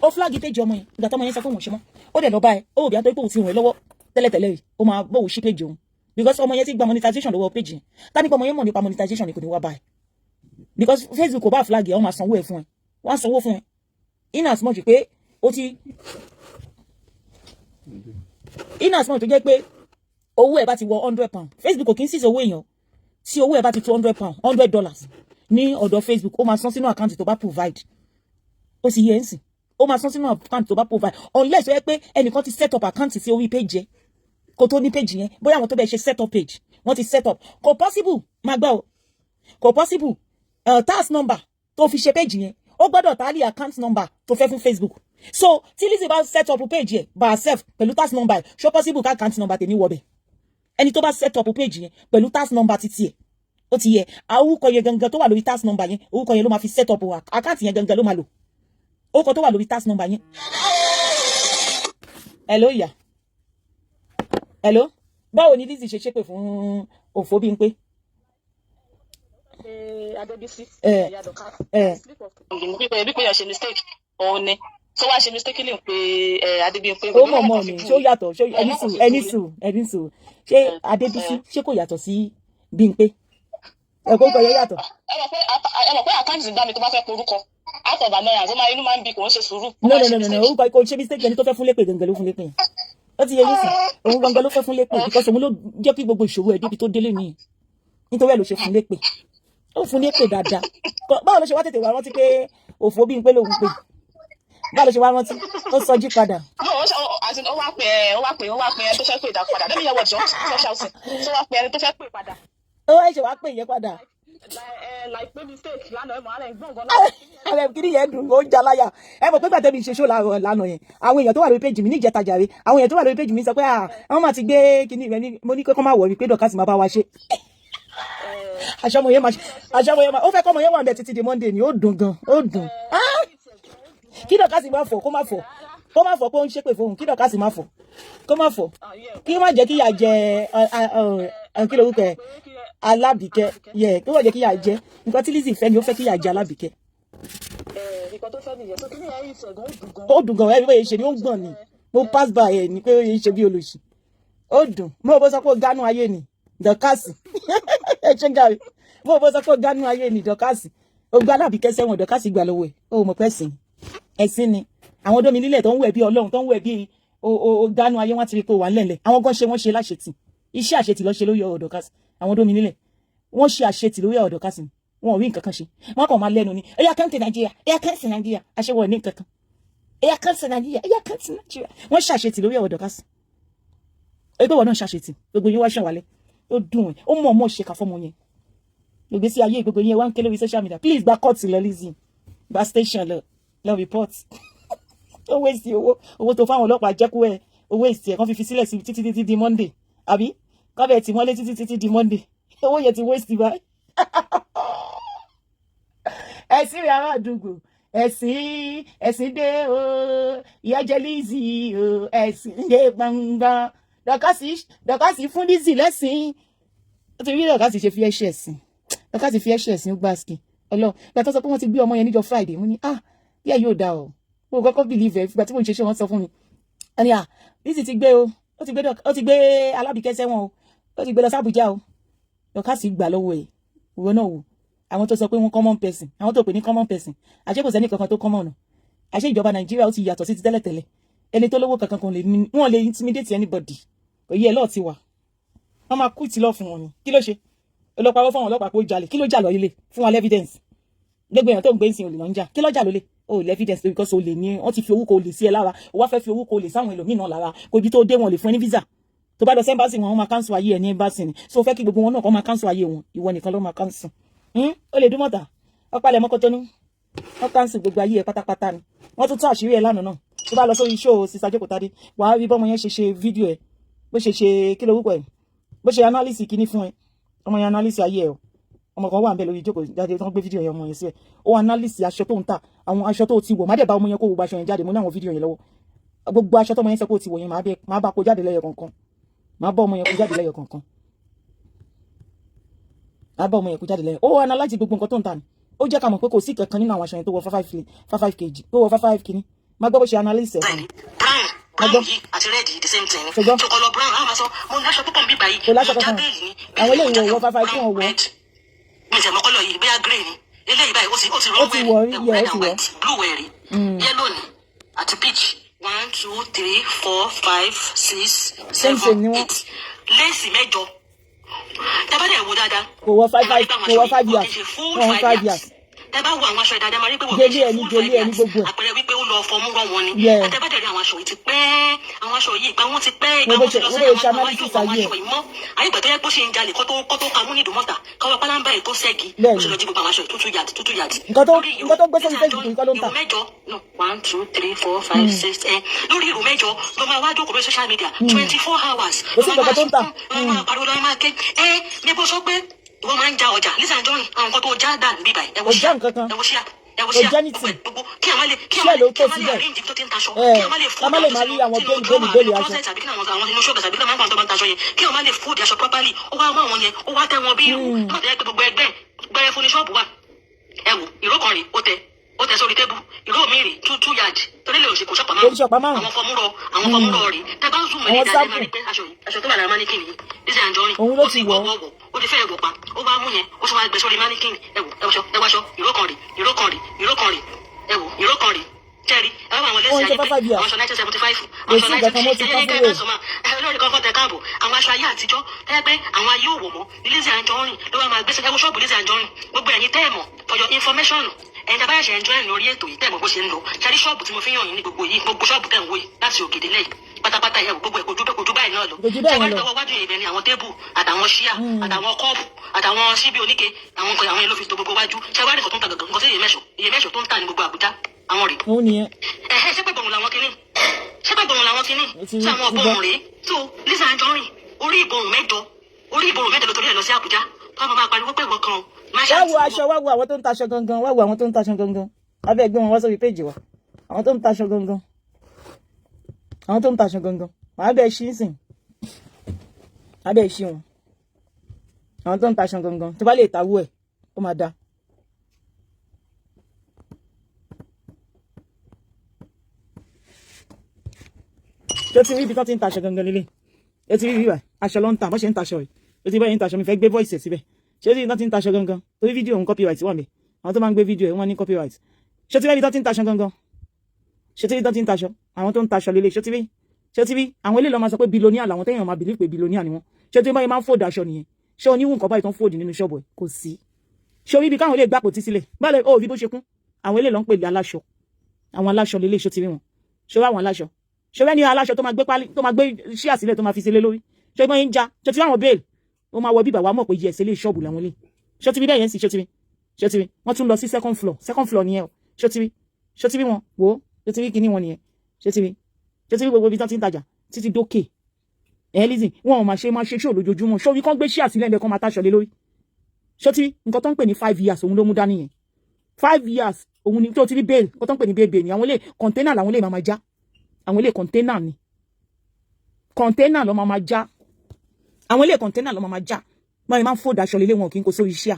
Ó flag page ọmọ yẹn. Ìgbà tọmọ yẹn sọ pé òun ò ṣe mọ́, ó dẹ̀ lọ bá ẹ. Ó wò bí i pé òun ti ràn ẹ́ lọ́wọ́ tẹ́lẹ̀tẹ́lẹ̀ rí, ó máa bóun ṣí page òun, because ọmọ yẹn ti gba monetization lọ́wọ́ page yẹn. Tá nípa ọmọ yẹn mọ̀ nípa monetization ni kò ní wá bá ẹ, because Facebook kò bá flag ẹ, wọ́n máa sanwó ẹ fún ẹ, wọ́n á sanwó fún ẹ, in as much pé ó ti, in as much tó jẹ́ pé owó ẹ̀ bá ti wọ £100. Facebook kò kí ń sísè owó èèyàn. Tí owó ẹ̀ bá ti tó £100, $100 ní ọ̀dọ̀ Facebook, ó máa san sínú account tó bá provide. Ó sì yẹ ń sìn, ó máa san sínú account tó bá provide, unless ó yẹ pé ẹnìkan ti set up account sí orí page yẹn kó tó ní page yẹn. Bóyá àwọn tó bẹ̀ ṣe set up page, wọ́n ti set up. Kò possible, máa gbọ́ o, kò possible. Tax number tó fi ṣe page yẹn, ó gbọ́dọ̀ tally account number tó fẹ́ fún Facebook. So tí Lizzy bá set up page yẹn by herself pẹ̀lú tax number ẹ̀, ṣó possible ká account number tèmi wọ bẹ̀? Ẹni tó bá set up page yẹn pẹ̀lú tax number títí ẹ̀, ó ti yẹ, orúkọ yẹn gangan tó wà lórí tax number yẹn, orúkọ yẹn ló máa fi set up account yẹn gangan ló máa lò, orúkọ tó wà lórí tax number yẹn. Hello ìyá, hello. Báwo ni Lizzy ṣe ṣépè fún òfò bí n pé? Adébísí. Eh. Ìyá Dorcas. Eh. Bí pé yẹn ṣe mistake òun ni tó wá ṣe mistake lè pe Adébímpé. Ó mọ̀ mọ̀ ni. Ṣó yàtọ̀? Ṣó ẹni sùn, ẹni sùn, ẹni sùn, ṣé Adébísí, ṣé kò yàtọ̀ sí Bímpé? Ẹ̀kọ́ kọ̀ yẹn yàtọ̀. Ẹ mọ̀ pé account gbá mi tó bá fẹ́ porúkọ out of annoyance, ó máa inú máa ń bí, kò ń ṣe sùúrù. Ó No. máa No. ṣe No, no, no. mistake. Orúkọ kò ṣe mistake. Ẹni tó fẹ́ fún lépè gangan ló fún lépè yẹn. Ó ti yẹ yín sìn, òun gangan ló fẹ́ fún lépè, because òun ló jẹ́ kí gbogbo ìṣòro ẹ̀ débi tó délé nìyí. Nítorí ẹ̀ ló ṣe fún lépè. Ó fún lépè dáadáa. Báwo ló ṣe wá tètè wá rántí pé òfò bí n pé lòun pè? Báwo ló ṣe wá rántí? Ó sọjí padà. No, ó ṣe as in, ó wá pè ẹ, ó wá pè ẹ tó fẹ́ pè dá padà. Let me hear what you want shouting. Tó wá pè ẹni tó fẹ́ pè padà. Ó wá ṣe wá pè yẹn padà. Like pé mistake lánàá, ẹ mọ̀ alẹ́ gbọ̀ngàn náà. Ààrẹ kìíní yẹn dùn, ó ń jaláyà. Ẹ mọ̀ pé gbàtẹ́ mi ṣe ṣó láàárọ̀ lánàá yẹn, àwọn èèyàn tó wà lórí page mi níjẹta jàre, àwọn èèyàn tó wà lórí page mi sọ pé, ah, àwọn máa ti gbé kìíní rẹ ní. Mo ní pé kọ́ máa wọ̀ wípé Dorcas máa bá wa ṣe aṣọ́mọ yẹn, máa aṣọ́mọ yẹn máa ó fẹ́ kọ́mọ yẹn wà ń bẹ títí di Monday ni. Ó dùn gan, ó dùn. Ah! Kí Dorcas má fọ̀, kó má fọ̀, kó má fọ̀ pé ó ń ṣépè fóun. Kí Dorcas má fọ̀, kó má fọ̀, kí má jẹ́ kí ìyà jẹ kí lorúkọ ẹ̀, Alábìkẹ́ yẹ, kí wọ́n jẹ́ kí ìyà jẹ. Nǹkan tí Lizzy fẹ́ ni, ó fẹ́ kí ìyà jẹ Alábìkẹ́. Nǹkan tó fẹ́ nìyẹn. So kí ni ẹ yìí ṣẹ̀gùn, ó dùn gan. Ó dùn gan. Ẹ bí wọ́n ṣe ni, ó ń gbọ̀n ni. Mo pass by ẹ ní pé ó yẹ ṣe bí olóṣì. Ó dùn. Mo bó sọ pé ó gánú ayé ni Dorcas. Ẹ ṣe gàrí. Mo bó sọ pé ó gánú ayé ni Dorcas. Ó gbá Alábìkẹ́ sẹ́wọ̀n, Dorcas gbà lọ́wọ́ ẹ̀. Ó mọ̀ pé ẹ̀sìn ẹ̀sìn ni àwọn ọdọ́ mi nílẹ̀ tó ń wẹ̀ bí Ọlọ́run, tó ń wẹ̀ bí ó gánú ayé. Wọ́n ti rí pé ó wà nílẹ̀. Àwọn gan ṣe, wọ́n ṣe láṣetì, iṣẹ́ àṣetì lọ́ ṣe lórí ọ̀rọ̀ Dorcas. Àwọn ọdọ́ mi nílẹ̀, wọ́n ṣe àṣetì lórí ọ̀rọ̀ Dorcas ni. Wọn ò rí nǹkan kan ṣe, wọ́n kàn máa lẹ́nu ni, ẹ̀yà kẹ́ńtì Nàìjíríà, ẹ̀yà kẹ́ńtì Nàìjíríà, àṣewọ̀ ní nǹkan kan, ẹ̀yà kẹ́ńtì Nàìjíríà, ẹ̀yà kẹ́ńtì Nàìjíríà. Wọ́n ṣàṣetì lórí ọ̀rọ̀ Dorcas. Ẹgbẹ́ wọn náà ṣàṣetì, gbogbo yín wá ṣàn wálẹ̀. Ó dùn ẹ̀, ó mọ̀ ọmọ ṣe kà fọ́mọ yẹn. Ìgbésí ayé gbogbo yẹn wá ń ké lórí social media. Please, gba court lọ. Lizzy, gba station lọ, lọ report. Ó wéṣì owó, owó tó fáwọn ọlọ́pàá jẹ́kú ẹ̀, owó èsì ẹ̀ kan fi sílẹ̀ sí títí títí di Monday, àbí kọ́bẹ̀ tí wọ́n lé títí títí di Monday. Owó yẹn ti waste báyìí. Ẹ̀sìn rẹ̀, ará àdúgbò, ẹ̀sìn, ẹ̀sìn dé o. Ìyá jẹ Lizzy o, ẹ̀sìn dé gbangba. Dorcas fún Lizzy lẹ́sìn. Ó ti rí Dorcas ṣe fi ẹ̀ṣẹ̀ ẹ̀sìn. Dorcas fi ẹ̀ṣẹ̀ ẹ̀sìn, ó gbá skin ọlọ́. Ìgbà tó sọ pé wọ́n ti gbé ọmọ yẹn níjọ́ Friday, mo ní, ah, yẹ́ yóò dá o. Mo kọ́kọ́ believe ẹ̀. Ìgbà tí mo ń ṣe ṣé wọ́n sọ fún mi ẹni, ah, Lizzy ti gbé o, ó ti gbé Alábìkẹ́ sẹ́wọ̀n o, ó ti gbé lọ sí Àbújá o. Dorcas gbà lọ́wọ́ ẹ̀. Ìwọ náà wò, àwọn tó sọ pé wọ́n common person, àwọn tó pè ní common person, àṣé kò sẹ́ni kankan tó common o. Àṣé ìjọba Nàìjíríà ó ti yàtọ̀ sí ti tẹ́lẹ̀tẹ́lẹ̀. Ẹni tó lówó kankan kan lè wọ́n lè intimidate anybody. Kò yẹ lọ́ọ̀ ti wà, wọ́n máa kú ìtìlọ́ fún wọn ni. Kí ló ṣe? Ọlọ́pàá wọ́n fún àwọn ọlọ́pàá pé ó jalè. Kí ló jà lọ ilé fún wọn? Evidence gbogbo èèyàn tó ń gbé ń sin olè lọ ń jà. Kí ló jà lólè? O ò evidence, because olè ní wọ́n ti fi owó kò lè sí ẹ lára. O wá fẹ́ fi owó kò lè sáwọn ẹlòmíràn lára. Kò ibi tó dé, wọn lè fún ẹ ní visa. Tó bá lọ sí embassy wọn, wọ́n máa cancel ayé ẹ ní embassy ni. So fẹ́ kí gbogbo wọn náà kọ́ máa cancel ayé wọn, ìwọ nìkan ló máa cancel. Ó lè dúnmọ̀tà ọ̀pálẹ̀ mọ́kọ́tọ́nú. Wọ́n cancel gbogbo ayé ẹ pátápátá ni. Wọ́n tún tún àṣírí ẹ lánàá náà. Tó bá lọ sórí show Sister Jókòtádé, wàá rí bọ́mọ yẹn ṣe ṣe fídíò ẹ, bó ṣe ṣe, kí lorúkọ ẹ, bó ṣe analysis kíní fún ẹ. Ọmọ yẹn analysis ayé ẹ o. Ọmọ kan wà ń bẹ lórí ìjókòó jáde tó ń gbé fídíò yẹn, ọmọ yẹn sí ẹ, ó analysis aṣọ tó ń tà, àwọn aṣọ tó ti wọ̀. Má dẹ̀ bá ọmọ yẹn kó gbogbo aṣọ yẹn jáde. Mo ní àwọn fídíò yẹn lọ́wọ́. Gbogbo aṣọ tọmọ yẹn sọ pé ó ti wọ̀ yẹn, má bá kó jáde lẹ́yọ kọ̀ọ̀kan. Má bá ọmọ yẹn kó jáde lẹ́yọ kọ̀ọ̀kan. Má bá ọmọ yẹn kó jáde lẹ́yọ. Ó analyse gbogbo nǹkan tó ń tà ní. Ó Ó jẹ́ ká mọ̀ pé kò sí kankan nínú àwọn aṣọ yẹn tó wọ 5 5 5 kg, tó wọ five five kìíní. Má gbọ́ bó ṣe analyse ẹ̀ fún mi. Brown. Má Brown gbọ́. yìí àti red yìí, the same thing ni. Ṣùgbọ́n. So colour brown, àwọn aṣọ mo ní aṣọ púpọ̀ ń bíbá yìí. Kò láṣọ Mo já kankan. bale ni. Àwọn eléyìí wọ̀ five five tí wọ́n wọ̀. Red, mi ìṣẹ̀ mọ́ colour yìí, bóyá grey ni eléyìí báyìí, ó ti Ó ti wọ̀ rí, yeah, red ó ti and wọ̀. white, blue wẹ̀ rí, yellow ni àti peach. One, two, three, four, five, six, Same, same seven, ni wọ́n. eight, lace mẹ́jọ. Tẹ́ bá dẹ̀ wo dáadáa, Kò wọ five five, kò wọ 5 yards, wọ́n wọ 5 yards. Tẹ́ bá wo àwọn aṣọ ìdáadáa, máa rí pé wọ́n Gélé kì í ṣe ẹni, full gélé five ẹni, yards. gbogbo ẹ̀. Àpẹẹrẹ wípé ó lọ fọmú rán wọn ni. Yeah. Tẹ́ bá dẹ̀ rí àwọn aṣọ yìí ti pẹ́, àwọn aṣọ yìí ìgbà wọn ti pẹ́, ìgbà Wo bó wọn ti ṣe lọ wo sẹ́yìn bó ṣe àwọn analysis àwọn ayé ẹ̀. aṣọ yìí mọ́ ayé ìgbà tó yẹ kó ṣe ń jalè kó tó kamú ní ìdùmọ̀tà káwọ́ pálábá ẹ̀ tó ṣẹ́gi. Bẹ́ẹ̀ni. Ó ṣe lọ jí gbogbo àwọn aṣọ yìí, tútù yard, tútù yard. Nǹkan tó gbé sórí Facebook nǹkan ló ń tà. Ìró mẹ́jọ, no, one, two, three, four, five, six, ẹ lórí ìró mẹ́jọ ló máa wá jókòó lórí social media 24 hours. Kò sí nǹkan tó ń tà. Ló máa pariwo, ló máa ké. Ẹ ní bó sọ pé ìwọ máa ń ja ọjà Lizzy Anjorin, àwọn nǹkan tó já dà níbí báyìí. Ẹ wo Kò já ṣíà, nǹkan kan. ẹ wo ṣíà, ẹ wo Kò ṣíà, já anything. gbogbo kí a má lè kí a Ṣíà má lè ló kí a tó má lè síbẹ̀. arrange ibi tó ti ń taṣọ, Ẹ, kí a má lè ká má lè máa rí àwọn bale bale bale aṣọ. tàbí kí àwọn àwọn inú ṣọ́ọ̀bù tàbí kí àwọn àwọn tó máa ń taṣọ yẹn, kí wọ́n má lè fold aṣọ properly. Ó wá mú àwọn yẹn, ó wá tẹ́ wọn bí irú má tẹ́ pé gbogbo ẹgbẹ́ gbẹ́rẹ́ fún ní ṣọ́ọ̀bù wa. Ẹ wò, ìró kan rè, ó tẹ sórí table. Ìró mi rè, 2 2 yard, torí lè òsì kò ṣọ́pà Kò ṣọ̀pá márùn. Àwọn fọmúrọ, àwọn fọmúrọ rè. Tẹ bá ń zoom Àwọn ní dáadáa, máa sample. rí pé aṣọ yìí, aṣọ tó wà lára mannequin yìí, Lizzy Anjorin, Òun ló ó ti ti wọ̀. wọ̀ wọ̀, ó ti fẹ́ẹ̀ wọ̀ pa. Ó wá mú yẹn, ó tún wá gbé sórí mannequin. Ẹ wò, ẹ wọṣọ, ẹ wọṣọ. Ìró kan rè, ìró kan rè, ìró kan rè. Ẹ wò, ìró kan rè. Jẹ́rìí ẹ wá àwọn Wọ́n ń lẹ́sìn ṣe ayé five pé years. àwọn aṣọ 1975, Kò àwọn sí aṣọ nǹkan kan mọ́, ti tán fún wèrè. Olórí kan kan tẹ káàbọ̀, àwọn aṣọ ayé àtijọ́ tẹ́ pé àwọn ayé òwò mọ́ ní Lizzy Anjorin ló wá máa gbé. Ẹ wo ṣọ́ọ̀bù Lizzy Anjorin. Gbogbo ẹ̀yin tẹ́ ẹ̀ mọ̀, for your information, ẹ̀yin tí a bá ṣe enjoy lórí ètò yìí, tẹ́ ẹ̀ mọ̀ bó ṣe ń lọ, ṣe rí ṣọ́ọ̀bù tí mo fi ń hàn yín ní gbogbo yìí, gbogbo ṣọ́ọ̀bù tẹ́ ń wò yìí láti òkèdè lẹ́yìn pátápátá yẹ, gbogbo ẹ̀ kò ju báyìí náà lọ. Kò ju bẹ́ẹ̀ Ṣé wá lọ. rí tọwọ́ wájú yìí, ibẹ̀ ni àwọn table àtàwọn chair àtàwọn cup àtàwọn síbí oníke, àwọn nǹkan àwọn yẹn ló fi to gbogbo wájú. Ṣé wá rí nǹkan tó ń ta gàgàn, nǹkan sí iye mẹ́sọ̀ tó ń tà ní gbogbo Àbújá, àwọn rèé. Òun nìyẹn. Ẹ̀hẹ́, ṣé pé bọ̀rùn làwọn kinní, ṣé pé bọ̀rùn làwọn kinní? Ó ti Ṣé àwọn ti gbọ́. bọ̀rùn rèé? Tó Lizzy Anjorin, orí ìbọ̀rùn mẹ́jọ, orí ìbọ̀rùn mẹ́jọ ló torí ẹ̀ lọ sí Àbújá tó máa pariwo pé ìwọ kan o, má Wá wo aṣọ, wá wo àwọn tó ń taṣọ gangan, wá wo àwọn tó ń taṣọ gangan. Abẹ́ ẹgbẹ́ wọn wá sórí péjì wa, àwọn tó ń taṣọ gangan, àwọn tó ń taṣọ gangan, màá bẹ́ẹ̀ ṣí ń sìn, màá bẹ́ẹ̀ ṣí wọn. Àwọn tó ń taṣọ gangan, tó bá lè tawó ẹ̀, ó máa da. Tó ti rí ibi tó ti ń taṣọ gangan lélẹ̀, ó ti rí bíbà, aṣọ ló ń tà, bó ṣe ń taṣọ rẹ̀, ó ti báyìí ń taṣọ. Mi fẹ́ gbé voice ẹ̀ síbẹ̀. Ṣé ó ti rí ibi tó ti ń taṣọ gangan? Torí fídíò òun, copyright wà mí. Àwọn tó máa ń gbé fídíò ẹ̀, wọ́n ní copyright. Ṣé ó ti rí ibi tó ti ń taṣọ gangan? Ṣé ti rí tó ti ń taṣọ? Àwọn tó ń taṣọ lélẹ̀. Ṣé ti rí? Ṣé ti rí? Àwọn eléyìí ló máa sọ pé billionaire làwọn, téèyàn máa believe pé billionaire ni wọ́n. Ṣé tí báyìí máa ń fold aṣọ nìyẹn? Ṣé oníwù nǹkan báyìí tó ń fold nínú ṣọ́ọ̀bù ẹ̀? Kò sí. Ṣé orí ibi káwọn lè gbàpò tí sílẹ̀ báyìí, ó rí bó ṣe kún? Àwọn eléyìí ló ń pè ní aláṣọ. Àwọn aláṣọ lélẹ̀. Ṣó ti rí wọn? Ṣé wá àwọn aláṣọ? Ṣé wẹ́ni aláṣọ tó máa gbé pálí, tó máa gbé ṣíà sílẹ̀, tó máa fi sílẹ̀ lórí? Ṣé wọ́n ń já? Ṣé ti rí àwọn bale? Ó máa wọ bíbà, wàá mọ̀ pé yes, ilé ṣọ́ọ̀bù làwọn ilé. Ṣé ti rí bẹ́ẹ̀ yẹn sì? Ṣé ti rí? Ṣé ti rí? Wọ́n tún lọ sí second floor. Second floor nìyẹn o. Ṣé ti rí? Ṣé ti rí wọn? Wò ó, ṣé ti rí kíní wọn nìyẹn? Ṣé ti rí? Ṣé ti rí gbogbo ibi tán ti ń tajà títí dókè ẹ? Lizzy, wọn ò máa ṣe ṣó lójoojúmọ́. Ṣó wí kán gbé ṣíà sílẹ̀ ẹ̀, kán máa táṣọ lé lórí? Ṣé ti rí nǹkan tó ń pè ní 5 years? Òun ló mú dání yẹn, 5 years òun ni. Tó ti rí bale, nǹkan tó ń pè ní bale bale ni. Àwọn ilé container làwọn ilé máa já. Àwọn ilé container ni, container ló máa já. Àwọn ilé container ló máa já. Wọ́n máa ń fold aṣọ lélẹ̀, wọn kì í kó sórí ṣíà.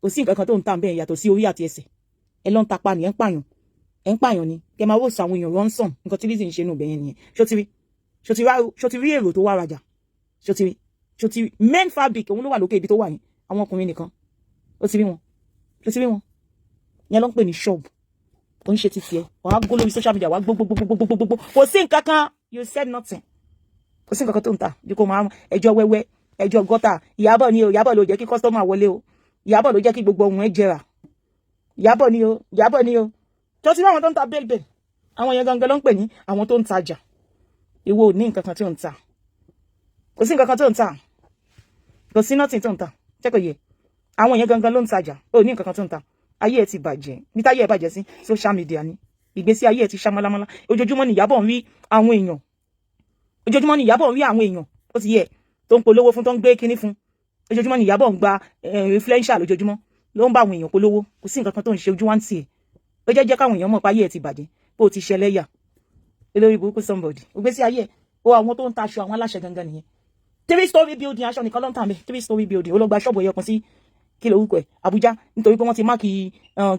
Kò sí nǹkan kan tó ń tà bẹ́ẹ̀ yàtọ̀ sí orí àti ẹsẹ̀. Ẹ ló ń tapa ni, ẹ ń pààyàn, ẹ ń pààyàn ni. Kẹ máa wòsàn àwọn èèyàn ransom. Nǹkan tí Lizzy ń ṣe nù bẹ́yẹn nìyẹn. Ṣó ti rí? Ṣó ti rí èrò tó wá rajà? Ṣó ti rí? Ṣó ti rí main fabric? Òun ló wà lókè ibi tó wà yẹn, àwọn ọkùnrin nìkan. Ó ti rí wọn? Ṣó ti rí wọn? Yẹn ló ń pè ní ṣọ́ọ̀bù. Ó ń ṣe ti tiẹ̀, wàá gbó lórí social media, wàá gbó gbó gbó gbó gbó gbó. Kò sí nǹkan kan, you said nothing. Kò sí nǹkan kan tó ń tà ju kó máa ẹjọ́ wẹ́wẹ́, ẹjọ́ gọ́tà. Ìyábọ̀ ni o, Ìyábọ̀ ló jẹ́ kí customer wọlé o, Ìyábọ̀ ló jẹ́ kí gbogbo ohun ẹ jẹrà. Ìyábọ̀ ni o, Ìyábọ̀ ni o. Tó ti rí àwọn tó ń ta bale bale, àwọn yẹn gangan ló ń pè ní àwọn tó ń tajà. Ìwọ ò ní nǹkan kan tí ò ń tà. Kò sí nǹkan kan tó ń tà. Kò sí nothing tó ń tà. Jẹ́ kò yẹ, àwọn yẹn gangan ló ń tajà. Ò ní nǹkan kan tó ń tà. Ayé ẹ ti bàjẹ́. Níta ayé ẹ bàjẹ́ sí social media ni. Ìgbésí ayé ẹ ti ṣá málámálá. Ojoojúmọ́ ni Ìyábọ̀ ń rí àwọn èèyàn, ojoojúmọ́ ni Ìyábọ̀ ń rí àwọn èèyàn, ó ti yẹ, tó ń polówó fún, tó ń gbé kinní fún. Ojoojúmọ́ ni Ìyábọ̀ ń gba influencer, lójoojúmọ́ ló ń bá àwọn èèyàn polówó. Kò sí nǹkan kan tó ń ṣe. Ojú wá ń tì ẹ́. Ó jẹ́ jẹ́ káwọn èèyàn mọ̀ pé ayé ẹ ti bàjẹ́, bó o ti ṣẹlẹ́yà, olórí burúkú somebody. Ìgbésí ayé ẹ ó, àwọn tó ń taṣọ, àwọn aláṣẹ gangan nìyẹn. Three story building, aṣọ nìkan ló ń tà mí. Three story building, ó lọ gba ṣọ́ọ̀bù ẹyọ kan sí. Kí lorúkọ ẹ̀? Àbújá, nítorí pé wọ́n ti mark,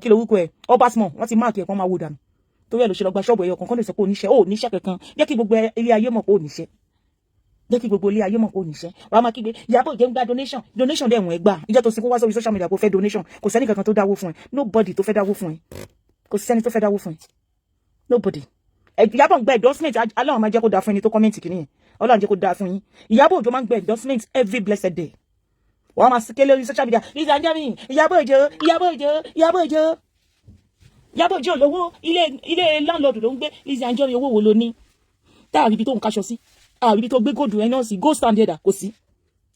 kí lorúkọ ẹ̀, Obasmon, wọ́n ti mark ẹ̀ kán máa wò dànù. Torí ẹ̀ ló ṣe lọ gba ṣọ́ọ̀bù ẹyọ kankan, lè sọ pé oníṣẹ́ ó níṣẹ́ kankan. Jẹ́ kí gbogbo ilé ayé mọ̀ pé oníṣẹ́, jẹ́ kí gbogbo ilé ayé mọ̀ pé oníṣẹ́. Wàá máa kígbe Ìyábọ̀ Òjó ń gba donation, donation dẹ̀ wọ́n ẹ gbà. Ìjọ tó sìnkú wá sórí social media kó fẹ́ donation, kò sẹ́ni kankan tó dáwó fún ẹ. Nobody tó fẹ́ dáwó fún ẹ, kò sẹ́ni tó fẹ́ dáwó fún ẹ, nobody. Ìyábọ̀ ń gba endorsement. Ọlọ́run máa jẹ́ kó dáa fún ẹni tó comment kìíní yẹn. Ọlọ́run jẹ́ kó dáa fún yín. Ìyábọ̀ Òjó máa ń gba endorsement every blessed day. Wọ́n máa ké lórí social media, Lizzy Anjorin, Ìyábọ̀ Òjó, Ìyábọ̀ Òjó, Ìyábọ̀ Òjó, Ìyábọ̀ Òjó lówó, ilé landlord ló ń gbé. Lizzy Anjorin, owó wo ló ní táàrí ibi tó ń kaṣọ sí, àrí ibi tó gbé gold ẹ náà sí? Gold standard kò sí.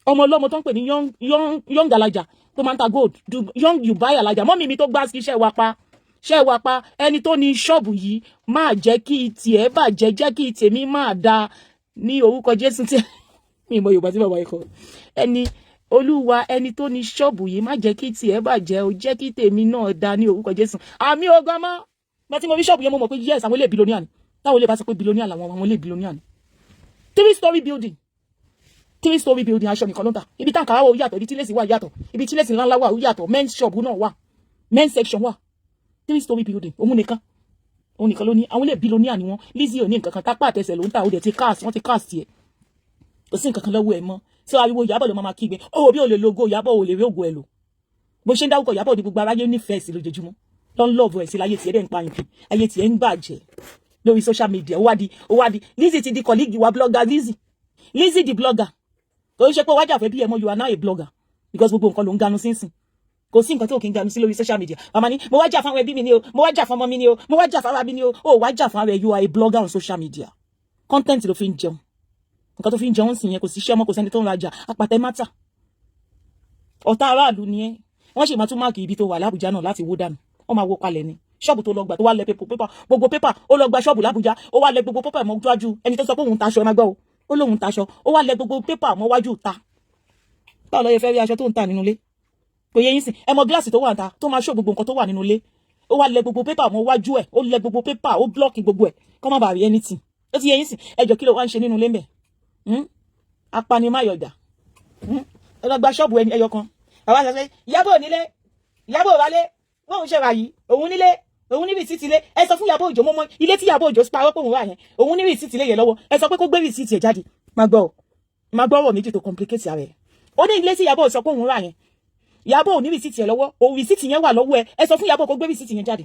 Ọmọ ọlọ́mọ tó ń pè ní young young young alaja tó máa ń ta gold, young Dubai alaja mọ́mí mi tó gbá sí iṣẹ́ wa pa, ṣé wà pa. Ẹni tó ní ṣọ́ọ̀bù yìí, máa jẹ́ kí tiẹ̀ bàjẹ́, jẹ́ kí tèmi máa da ní orúkọ Jésù. Tí mi mọ Yorùbá tí bàbá yìí kọ, ẹni Olúwa, ẹni tó ní ṣọ́ọ̀bù yìí, má jẹ́ kí tiẹ̀ bàjẹ́ o, jẹ́ kí tèmi náà da ní orúkọ Jésù. Àmì ogun ọmọ gba tí mo rí ṣọ́ọ̀bù yẹn, mo mọ̀ pé yes, àwọn ilé billionaire ni. Táwọn ilé bá sọ pé billionaire làwọn, àwọn ilé billionaire ni. Three story building, three story building, aṣọ nìkan ló ń tà. Ibi táǹkàrà wà ó yàtọ̀, ibi tí lace wà yàtọ̀, ibi tí lace ńláńlá wà ó yàtọ̀, men's shop náà wà, men's section wà. Three story building, òun nìkan, òun nìkan ló ní. Àwọn ilé billionaire ni wọ́n. Lizzy ò ní nǹkan kan, tápá àtẹsẹ̀ ló ń tà. Ó dẹ̀ ti cast, wọ́n ti cast ẹ̀, kò sí nǹkan kan lọ́wọ́ ẹ̀ mọ́. Tí ariwo Ìyábọ̀ ló máa kígbe ó, bí o lè logo Ìyábọ̀, ò lè rí ògo ẹ̀ lò. Bó ṣe ń dárúkọ Ìyábọ̀ ní gbogbo aráyé nífẹ̀ẹ́ sí lójoojúmọ́, ló ń love ẹ̀ sí. Láyé tiẹ̀ dẹ̀ ń pa yìí, ayé tiẹ̀ ń bàjẹ́ lórí social media. Ó wá di Lizzy ti di colleague wa, blogger Lizzy, Lizzy the blogger. Kò ń ṣe pé wájà fẹ́ bí ẹ mọ́. You are now a blogger because gbogbo nǹkan ló ń ganu sínsìn. Kò sí nǹkan tó kì í ganu sí lórí social media. Màmá ní mo wá jà fún àwọn ẹbí mi ni o, mo wá jà fún ọmọ mi ni o, mo wá jà fún ara mi ni o. Ó wá jà fún ara ẹ. You are a blogger on social media. Content ló fi ń jẹun. Nǹkan tó fi ń jẹun sì yẹn, kò sí iṣẹ́ mọ́, kò sẹ́ni tó ń rajà. Apàtẹ mátà, ọ̀tá aráàlú ni ẹ́. Wọ́n sì máa tún mark ibi tó wà lábújá náà láti wó dànù. Wọ́n máa wó palẹ̀ ni. Ṣọ́ọ̀bù tó lọ gbà, tó wá lẹ pépà, gbogbo pépà, ó lọ gba ṣọ́ọ̀bù lábújá, ó wá lẹ gbogbo pépà mọ́ wájú. Ẹni tó sọ pé òun taṣọ, ẹ má gbọ́ o, ó lóun taṣọ, ó wá lẹ gbogbo pépà mọ́ wájú ta. Báwo ló yẹ fẹ́ rí aṣọ tó ń tà nínú ilé? Kò yẹ yín sìn. Ẹ mọ gíláàsì tó wà níta tó máa ṣó gbogbo nǹkan tó wà nínú ilé. Ó wá lẹ gbogbo pépà mọ́ wájú ẹ̀, ó lẹ gbogbo pépà, ó block gbogbo ẹ̀ kọ́ má bàa rí anything. Ó ti yẹ yín sìn. Ẹ jọ, kí ló wá ń ṣe nínú ilé mbẹ̀? Apanimáyọ̀dà, ẹ lọ gba ṣọ́ọ̀bù ẹyọ kan. Àwa sọ pé Ìyábọ̀ nílé, Ìyábọ̀ wálé, bóun ṣe wà yìí, òun nílé, òun ní receipt ilé. Ẹ sọ fún Ìyábọ̀ Òjó, mọ́mọ́ ilé tí Ìyábọ̀ Òjó parọ́ pé òun wà yẹn, òun ní receipt ilé yẹn lọ́wọ́. Ẹ sọ pé kó gbé receipt ẹ̀ jáde. Máa gbọ́ ọ, máa gbọ́ ọ̀rọ̀ méjì tó complicate ara ẹ̀. Ó ní ilé tí Ìyábọ̀ sọ pé òun rà yẹn, Ìyábọ̀ ò ní receipt ẹ̀ lọ́wọ́. Òun receipt yẹn wà lọ́wọ́ ẹ. Ẹ sọ fún Ìyábọ̀ kó gbé receipt yẹn jáde.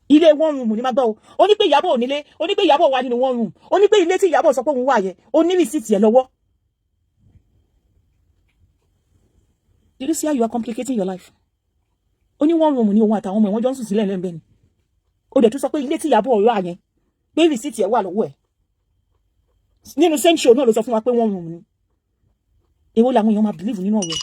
Ilé one room ni, máa gbọ́ o. Ó ní pé Ìyábọ̀ ò nílé, ó ní pé Ìyábọ̀ wà nínú one room, ó ní pé ilé tí Ìyábọ̀ sọ pé òun wà yẹn, ó ní receipt ẹ̀ lọ́wọ́. Did you see how you are complicating your life? Ó ní one room ní òun àtàwọn ọmọ ẹ̀, wọ́n jọ ń sùn sílẹ̀ lẹ́ńbẹ̀ ni. Ó dẹ̀ tún sọ pé ilé tí Ìyábọ̀ rà yẹn, pé receipt ẹ̀ wà lọ́wọ́ ẹ̀. Nínú same show náà ló sọ fún wa pé one room ni. Èwo làwọn èèyàn máa believe nínú ọ̀rọ̀ ẹ̀?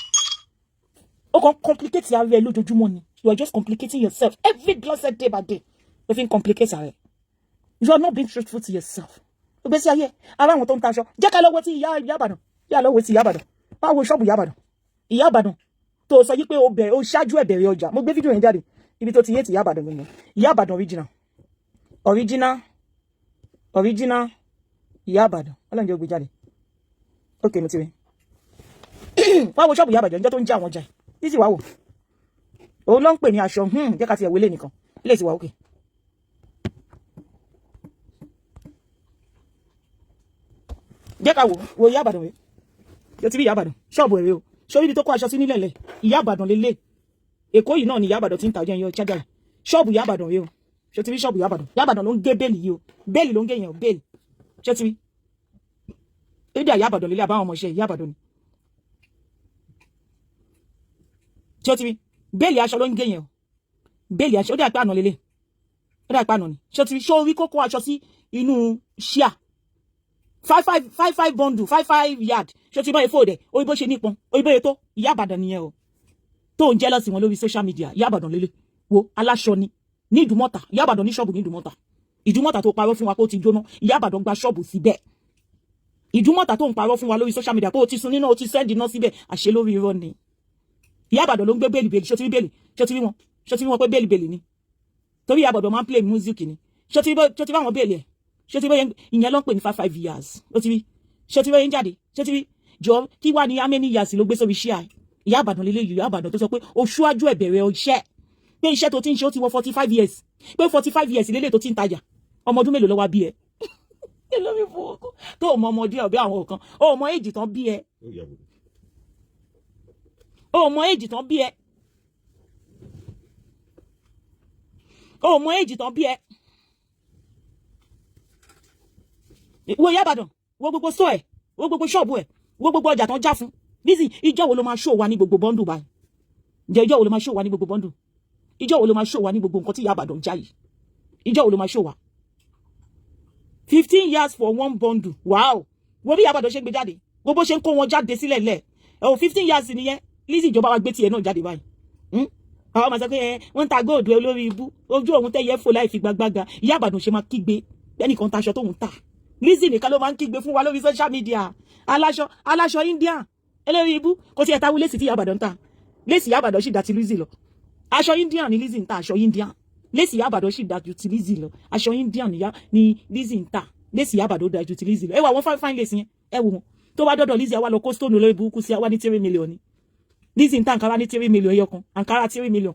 Ó kàn complicate ara ẹ lójoojúmọ́ ni. You are just complicating yourself every blessed day by day. Ló fi ń complicate ara ẹ. You are not being truthful to yourself. Ìgbésí ayé ara àwọn tó ń taṣọ, jẹ́ ká lọ́wọ́ tí ìyá Ìbàdàn, yà lọ́wọ́ tí ìyá Ìbàdàn. Báwo ṣọ́ọ̀bù ìyá Ìbàdàn, ìyá Ìbàdàn tó sọ yí pé ó bẹ̀rẹ̀, ó ṣáájú ẹ̀ bẹ̀rẹ̀ ọjà. Mo gbé fídíò yẹn jáde, ibi tó ti yé ti ìyá Ìbàdàn gbọ̀ngàn. Ìyá Ìbàdàn original, original, original ìyá Ìbàdàn. Ọlọ́run jẹ́ ó gbé jáde. Ok, mo ti rí. Wá wo ṣọ́ọ̀bù ìyá Ìbàdàn níjọ́ tó ń jẹ́ àwọn ọjà yìí. Sì wá wò, òun ló ń pè ní aṣọ. Jẹ́ ká ti ẹ̀wé lé nìkan ilé ti wà òkè. Jẹ́ ká wò wo ìyá Ìbàdàn rẹ̀. Yóò ti rí ìyá Ìbàdàn, ṣọ́ọ̀bù ẹ̀rẹ́ o. Ṣórí ibi tó kó aṣọ sí nílẹ̀ lẹ̀, ìyá Ìbàdàn lélẹ̀. Èkó yìí náà ni ìyá Ìbàdàn ti ń ta ọjọ́ yẹn. Chájà rẹ̀, ṣọ́ọ̀bù ìyá Ìbàdàn rẹ̀ o. Ṣé ti rí ṣọ́ọ̀bù ìyá Ìbàdàn? Ìyá Ìbàdàn ló ń gé bẹ́ẹ̀lì yìí o. Bẹ́ẹ̀lì ló ń gé yẹn o, bẹ́ẹ̀lì. Ṣé ti rí édè ìyá Ìbàdàn lélẹ̀, àbáwọn ọmọọṣẹ́ ìyá Ìbàdàn ni. Ṣé ti rí bẹ́ẹ̀lì aṣọ ló ń gé yẹn o, bẹ́ẹ̀lì aṣọ. Ó dà pé àná lélẹ̀, ó dà pé àná ni. Ṣé ti rí? Ṣó rí kókó aṣọ sí inú ṣíà, five five five five bundle, five five yard? Ṣé ti bá efo dẹ orí bó ṣe nípọn orí bóyá tó? Ìyá Ìbàdàn nìyẹn o, tó ń jealous wọn lórí social media. Ìyá Ìbàdàn lélẹ̀ wo, aláṣọ ni ní Ìdúmọ̀tà. Ìyá Ìbàdàn ní ṣọ́ọ̀bù ní Ìdúmọ̀tà. Ìdúmọ̀tà tó parọ́ fún wa pé ó ti jóná, Ìyá Ìbàdàn gba ṣọ́ọ̀bù síbẹ̀. Ìdúmọ̀tà tó ń parọ́ fún wa lórí social media pé ó ti sun nínú, ó ti send iná síbẹ̀, àṣẹ lórí irọ́ ni. Ìyá Ìbàdàn ló ń gbé bẹ́ẹ̀lì bẹ́ẹ̀lì. Ṣó ti rí bẹ́ẹ̀lì? Ṣó ti rí wọn? Ṣó ti rí wọn pé bẹ́ẹ̀lì bẹ́ẹ̀lì ni? Torí Ìyá Ìbàdàn máa ń play music ni. Ṣó ti rí àwọn bẹ́ẹ̀lì ẹ̀? Ṣé ti rí? Ìyẹn ló ń pè ní five five years. Ó ti rí? Ṣé ti rí yẹn jáde? Ṣé ti rí? Jọ, kí wá ní how many years ló gbé sórí ṣíà? Ìyá Ìbàdàn lélẹ́yìí. Ìyá Ìbàdàn tó sọ pé oṣù ájú ẹ̀ bẹ̀rẹ̀ iṣẹ́, pé iṣẹ́ tó ti ń ṣe, ó ti wọ 45 years, pé 45 years lélẹ̀ tó ti ń tajà. Ọmọ ọdún mélòó ló wá bí ẹ? Lórí burúkú tó o mọ ọmọdé ọbẹ àwọn kan, o mọ age tán bí ẹ, o mọ age tán bí ẹ, o mọ age tán bí ẹ. Wo Ìyá Ìbàdàn, wo gbogbo sọ ẹ, wo gbogbo ṣọ́ọ̀bù ẹ, wo gbogbo ọjà tán já fún Lizzy. Ìjọ wo ló máa ṣó wa ní gbogbo bundle báyìí? Ǹjẹ́ ìjọ wo ló máa ṣó wa ní gbogbo bundle? Ìjọ wo ló máa ṣó wa ní gbogbo nǹkan tí Ìyá Ìbàdàn já yìí? Ìjọ wo ló máa ṣó wa? 15 years for one bundle. Wow, wo bí Ìyá Ìbàdàn ṣe ń gbé jáde, wo bó ṣe ń kó wọn jáde sílẹ̀ lẹ̀ ẹ̀ o. 15 years nìyẹn. Lizzy, ìjọba wa gbé tiẹ̀ náà jáde báyìí. Àwọn máa sọ pé ẹ wọ́n ń ta góòdù olórí ibú, ojú òun tẹ́yẹ fò láì fi gbàgbàgà. Ìyá Ìbàdàn ṣe máa kígbe ẹnìkan taṣọ tóun ta. Lizzy nìkan ló máa ń kígbe fún wa lórí social media. Aláṣọ, aláṣọ India, olórí ibú. Kò tiẹ̀ táwí lace tí Ìyá Ìbàdàn ń ta. Lace Ìyá Ìbàdàn sì dá ti Lizzy lọ. Aṣọ India ni Lizzy ń ta, aṣọ India. Lace Ìyá Ìbàdàn sì dá ju ti Lizzy lọ. Aṣọ India ni Lizzy ń ta. Lace Ìyá Ìbàdàn dá ju ti Lizzy lọ. Ẹ wà wọn fine fine lace yẹn, ẹ wò wọn. Tó bá dọ́dọ̀ Lizzy, àwa lọ kó stone olórí burúkú sí, àwa ní 3 million ni Lizzy ń ta àǹkárá ní 3 million ẹyọ kan. Àǹkárá 3 million,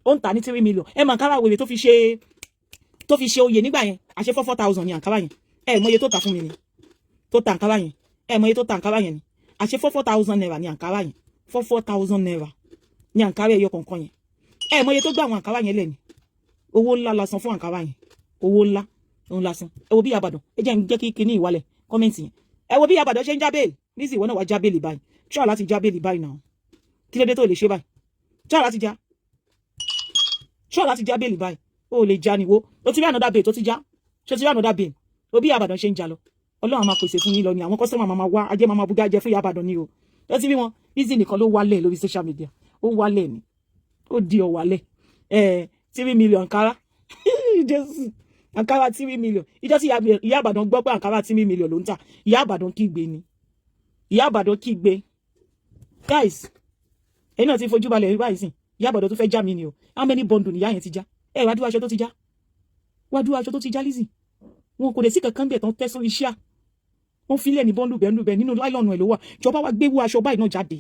ó ń tà ní 3 million. Ẹ mọ àǹkárá wèrè tó fi ṣe oyè nígbà yẹn, àṣẹ 4,000 ni àǹkárá yẹn. Ẹ mọ iye tó tà fún mi ni tó ta àǹkárá yẹn. Ẹ mọ iye tó ta àǹkárá yẹn ni. Àṣẹ 4,000 naira ni àǹkárá yẹn. 4,000 naira ni àǹkárá ẹyọ kọ̀ọ̀kan yẹn. Ẹ mọ iye tó gbà àwọn àǹkárá yẹn lẹ̀ ni. Owó ńlá la san fún àǹkárá yẹn, owó ńlá òun la san. Ẹ wo bí Ìyá Ìbàdàn, ẹ jẹ́ ń jẹ́ kí kinní ìwálẹ̀ comment yẹn. Ẹ wo bí Ìyá Ìbàdàn ṣe ń já bale. Lizzy, ìwọ náà wá já bale báyìí. Try láti já bale báyìí náà. Kí ló dé tó lè ṣe báyìí? Try láti já, try láti já bale báyìí. Ó lè já ni wo. Ó ti rí another bale tó ti já. Ṣé o ti rí another bale o? Bí Ìyá Ìbàdàn ṣe ń já lọ, Ọlọ́run máa pèsè fún yín lọ ni. Àwọn customer máa wá, ajé máa búgá jẹ fún Ìyá Ìbàdàn ni o. Ó ti rí wọn. Lizzy nìkan ló wálẹ̀ lórí social media. Ó wálẹ̀ ni, ó di ọ̀wálẹ̀. Ẹ̀ 3 million àǹkárá, Jésù, àǹkárá 3 million. Ìjọ tí Ìyá Ìbàdàn gbọ́ pé àǹkárá 3 million ló ń tà, Ìyá Ìbàdàn kígbe ni. Ìyá Ìbàdàn kígbe. Guys, ẹ̀yin náà ti fojú balẹ̀ rí báyìí sìn. Ìyá Ìbàdàn tó fẹ́ já mi ni o. How many bundle ni ìyá yẹn ti já? Ẹ wá dúró aṣọ tó ti já, wá dúró aṣọ tó ti já. Lizzy, wọn kò dé sí kankan bẹ̀ tán tẹ́ sórí iṣẹ́, wọ́n filẹ̀ ní bundle bẹ́ẹ̀ bẹ́ẹ̀ nínú nylon ẹ̀ ló wà. Ìjọba wa gbé wú aṣọ báyìí náà jáde,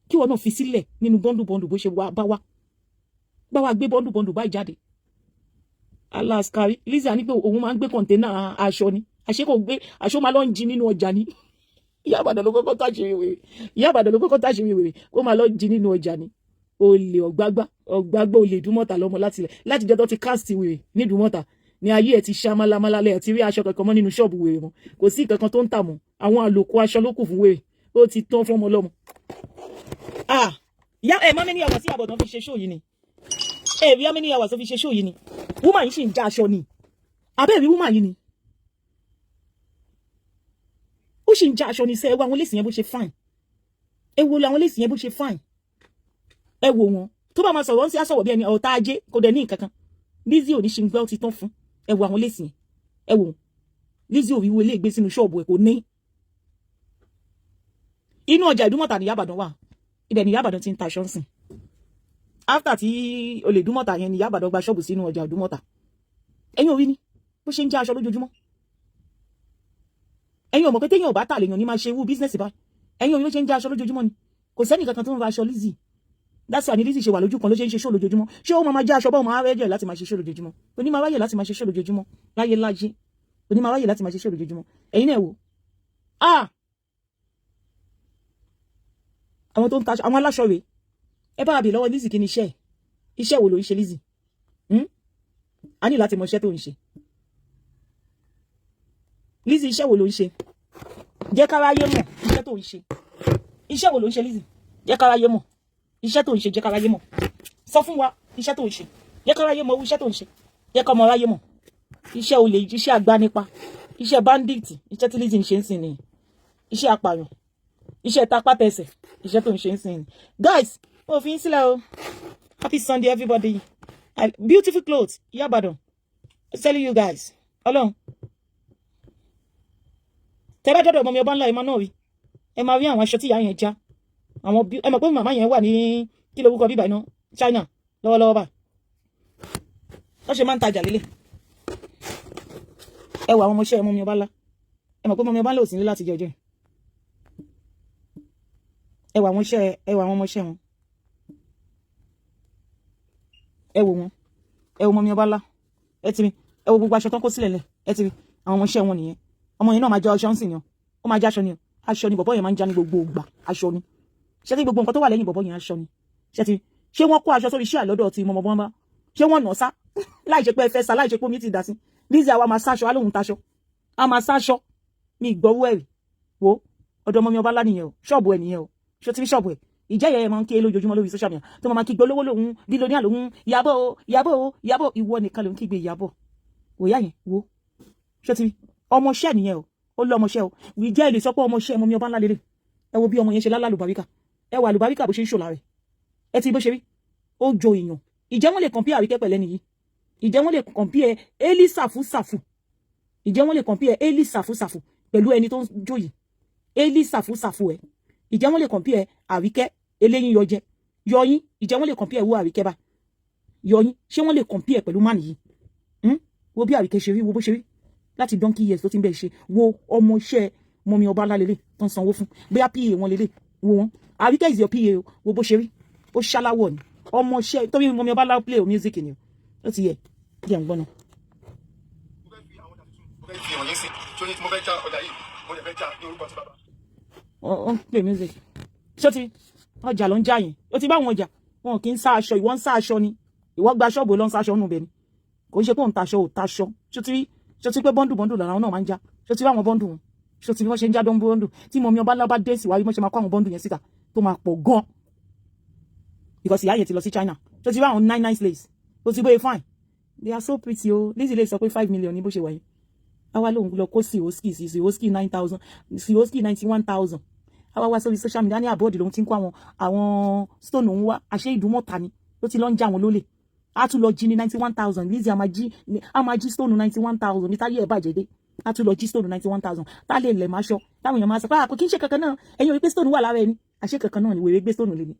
kí wọn náà fi sílẹ̀ nínú bundle bundle bó ṣe wá bá wá bá wa gbé bundle bundle báyìí jáde. Alaskari Lizzy ní pé òun máa ń gbé container aṣọ ni, àṣé kò gbé aṣọ, máa lọ ń jí nínú ọjà ni. Ìyá Ìbàdàn ló kọ́kọ́ táṣìírí wèrè. Ìyá Ìbàdàn ló kọ́kọ́ táṣìírí wèrè, ó máa lọ jí nínú ọjà ni. Olè ọ̀gbágbá ọ̀gbágbá, olè Ìdúmọ̀tà lọ́mọ láti ilẹ̀. Láti jẹ́ tó ti cast wèrè ní Ìdúmọ̀tà ní ayé ẹ̀ ti ṣá málámálá lẹ̀ ti rí aṣọ kankan mọ́ nínú ṣọ́ọ̀bù wèrè mọ́. Kò sí kankan tó ń tà mọ́. Àwọn àlòkù aṣọ ló kù fún wèrè. Ó ti tán fún ọmọ lọ́mọ. Ah, ìyá ẹ mọ́ many hours sí àbọ̀dàn fi ṣe show yìí ni. Ẹ rí how many hours tó fi ṣe show yìí ni. Woman yìí sì ń já aṣọ ni. Abẹ́ẹ̀rí woman yìí ni, ó sì ń já aṣọ ni. Sẹ́ ẹ wo àwọn lace yẹn bó ṣe fine? Ẹ wo àwọn lace yẹn bó ṣe fine? Ẹ wò wọn. Tó bá máa sọ̀rọ̀ ń sí àsọ̀rọ̀ bí ẹni ọ̀tá ajé, kò dẹ̀ ní nǹkan kan. Lizzy ò ní ṣe ń gbẹ́, ó ti tán fún. Ẹ wo àwọn lace yẹn, ẹ wò. Lizzy ò rí wo ilé ìgbé sínú ṣọ́ọ̀bù ẹ̀, kò ní. Inú ọjà Ìdúmọ̀tà ní Ìyá Ìbàdàn wà. Ibẹ̀ ní Ìyá Ìbàdàn ti ń ta aṣọ ń sìn. After tí olè Ìdúmọ̀tà yẹn ní Ìyá Ìbàdàn gba ṣọ́ọ̀bù sínú ọjà Ìdúmọ̀tà. Ẹ̀yin ò rí ni bó ṣe ń já aṣọ lójoojúmọ́? Ẹ̀yin ò mọ̀ pé téèyàn ò bá tà lèèyàn ní máa ṣe irú business báyìí? Ẹ̀yin ò rí bó ṣe ń já aṣọ lójoojúmọ́ ni? Kò sẹ́nì kankan tó ń ra aṣọ Lizzy. That's why ni Lizzy ṣe wà lójú kan ló ṣe ń ṣe show lójoojúmọ́. Ṣé ó máa máa já aṣọ báwo? Máa ráyè láti máa ṣe show lójoojúmọ́? Oní máa ráyè láti máa ṣe show lójoojúmọ́ láyé láyé? Oní máa ráyè láti máa ṣe show lójoojúmọ́? Ẹ̀yin náà wò. Ah, àwọn tó ń taṣọ, àwọn aláṣọ rèé. Ẹ bá bì lọ́wọ́ Lizzy, kí ni iṣẹ́ ẹ̀? Iṣẹ́ wo ló ń ṣe, Lizzy? A ní láti mọ iṣẹ́ tó ń ṣe. Lizzy, iṣẹ́ wo ló ń ṣe? Jẹ́ káráyé mọ̀ iṣẹ́ tó ń ṣe. Iṣẹ́ wo ló ń ṣe, Lizzy? Jẹ́ káráyé mọ̀ iṣẹ́ tó ń ṣe. Jẹ́ káráyé mọ̀. Sọ fún wa iṣẹ́ tó ń ṣe. Jẹ́ káráyé mọ̀ iṣẹ́ tó ń ṣe. Jẹ́ kọ́mọ aráyé mọ̀ iṣẹ́ olè, iṣẹ́ agbanipa, iṣẹ́ bandit. Iṣẹ́ tí Lizzy ń ṣe ń sìn nìyí. Iṣẹ́ apààyàn, iṣẹ́ tapátẹsẹ̀, iṣẹ́ tó ń ṣe ń sìn ni. Guys, mo fi ń sílẹ̀ o. Happy Sunday, everybody. Beautiful clothes, Ìyá Ìbàdàn telling you guys. Ọlọ́run, tẹ́ bá dọ́dọ̀ ọmọ mi ọba ńlá, ẹ máa náà rí, ẹ máa rí àwọn aṣọ tí ìyá yẹn já. Àwọn bí ẹ mọ̀ pé màmá yẹn wà ní kí lorúkọ bíbá iná China lọ́wọ́lọ́wọ́ báyìí. Wọ́n ṣe máa ń tajà lélẹ̀. Ẹ wọ àwọn ọmọọṣẹ́ ọmọ mi ọba ńlá. Ẹ mọ̀ pé ọmọ mi ọba ńlá ò sí nílé láti jẹ ọjọ́ yìí. Ẹ wà àwọn iṣẹ́, ẹ wà àwọn ọmọọṣẹ́ wọn, ẹ wò wọn. Ẹ wò mummy ọba ńlá, ẹ ti rí. Ẹ wo gbogbo aṣọ tán kó sílẹ̀ lẹ̀, ẹ ti rí. Àwọn ọmọọṣẹ́ wọn nìyẹn. Ọmọ yẹn náà máa jẹ aṣọ ń sìn yàn, ó máa jẹ aṣọ ni o. Aṣọ ni bọ̀bọ̀ yẹn máa ń já ní gbogbo ìgbà. Aṣọ ni. Ṣé tí gbogbo nǹkan tó wà lẹ́yìn bọ̀bọ̀ yẹn, aṣọ ni. Ṣé ti ṣé wọ́n kó aṣọ sórí iṣẹ́ àlọ́dọ̀ tí mọ̀mọ́ bọ́n bá ṣé wọ́n nà sá láì ṣe pé ẹ fẹ́ sa, láì ṣe pé omi ti dà sí. Lizzy àwa máa sáṣọ, alóhùn taṣọ, a máa sáṣọ. Mi ìgbọ́wọ́ ẹ̀rì wo ọ̀dọ̀ mummy ọba ńlá nìyẹn o. Ṣọ́ọ̀bù ẹ̀ nìyẹn o. Ṣé ti rí ṣọ́ọ̀bù ẹ̀? Ìjẹ́ ìyá ẹ̀ máa ń ké lójoojúmọ́ lórí social media tó máa kígbe olówó lòun, billionaire lòun. Ìyàbọ̀ o, Ìyàbọ̀ o, Ìyàbọ̀. Ìwọ nìkan lòun kígbe Ìyàbọ̀. Wòyá yẹn wo. Ṣé ti rí ọmọọṣẹ́ nìyẹn o? Ó lọ ọmọọṣẹ́ o. Ìjẹ́ ẹ lè sọ pé ọmọọṣẹ́ mummy ọba ńlá lélẹ̀? Ẹ wo bí ọmọ yẹn ṣe lálá lùbáríkà. Ẹ wà lùbáríkà bó ṣe ń ṣòlá rẹ̀. Ẹ ti bó ṣe rí, ó jọ èèyàn. Ìjẹ́ wọ́n lè compare Àríkẹ́ pẹ̀lẹ́ nìyí? Ìjẹ́ wọ́n lè compare Eli Sàfú Sàfù? Ìjẹ́ wọ́n lè compare Eli Sàfú Sàfù pẹ̀lú ẹni tó ń jó yìí, Eli Sàfú Sàfù ẹ̀? Ìjẹ́ wọ́n lè compare Àríkẹ́ eléyín yọjẹ yọyín? Ìjẹ́ wọ́n lè compare wo Àríkẹ́ bá yọyín? Ṣé wọ́n lè compare pẹ̀lú man yìí? Wo bí Àríkẹ́ ṣe rí, wo bó ṣe rí láti donkey years tó ti ń bẹ̀ ṣe. Wo ọmọ iṣẹ́ mummy ọba ńlá lélẹ̀ tó ń sanwó fún, bóyá PA wọn lélẹ̀. Wo wọn. Àríkẹ́ is your PA o. Wo bó ṣe rí, ó ṣáláwọ̀ ni ọmọ iṣẹ́ torí mummy ọba ńlá play music ni o. Ó ti yẹ díẹ̀ ń gbọ́n náà. Mo fẹ́ fi àwọn ọjà tuntun, mo fẹ́ fi hàn yín sí tí ó ní tí mo fẹ́ já ọjà yìí, mo lè fẹ́ já ní orúkọ tí bàbá. Ó ń play music. Ṣó ti ọjà ló ń já yẹn? Ó ti bá àwọn ọjà wọn kì í sá aṣọ. Ìwọ ń sá aṣọ ni. Ìwọ gba ṣọ́ọ̀bù ló ń sá aṣọ nù bẹ́ẹ̀ ni. Kò ń ṣe pé òun taṣọ, ò taṣọ. Ṣó ti rí? Ṣó ti pé bundle bundle làwọn náà máa ń já? Ṣó ti rí àwọn bundle wọn? Ṣó ti rí wọ́n ṣe ń já dán bundle? Tí mummy ọba ńlá bá dé sí wáyé, wọ́n ṣe máa kó àwọn bundle yẹn síta tó máa pọ̀ gan, because ìyá yẹn ti lọ sí China. Ṣó ti rí àwọn nine nine slaves? Ó ti bóyá fine, they are so pretty o. Lizzy lè sọ pé 5 million ní bó ṣe wà yìí. Àwa lòun lọ kó Swarovski sí, Swarovski 9,000, Swarovski 91,000. Àwa wá sórí social media ní abroad lòun ti ń kó àwọn stone òun wá. Àṣé Ìdúmọ̀tà ni ló ti lọ ń já wọn lólè. A tún lọ jí ní 91,000. Lizzy a máa jí stone 91,000 ní táyé ẹ̀ bàjẹ́ dé. A tún lọ jí stone 91,000 tá lè lẹ̀ máa ṣọ táwọn èèyàn máa sọ pé àpò kì í ṣe kankan náà. Ẹ̀yin ò rí pé stone wà lára ẹni? Àṣé kankan náà ni wèrè gbé stone lé ni.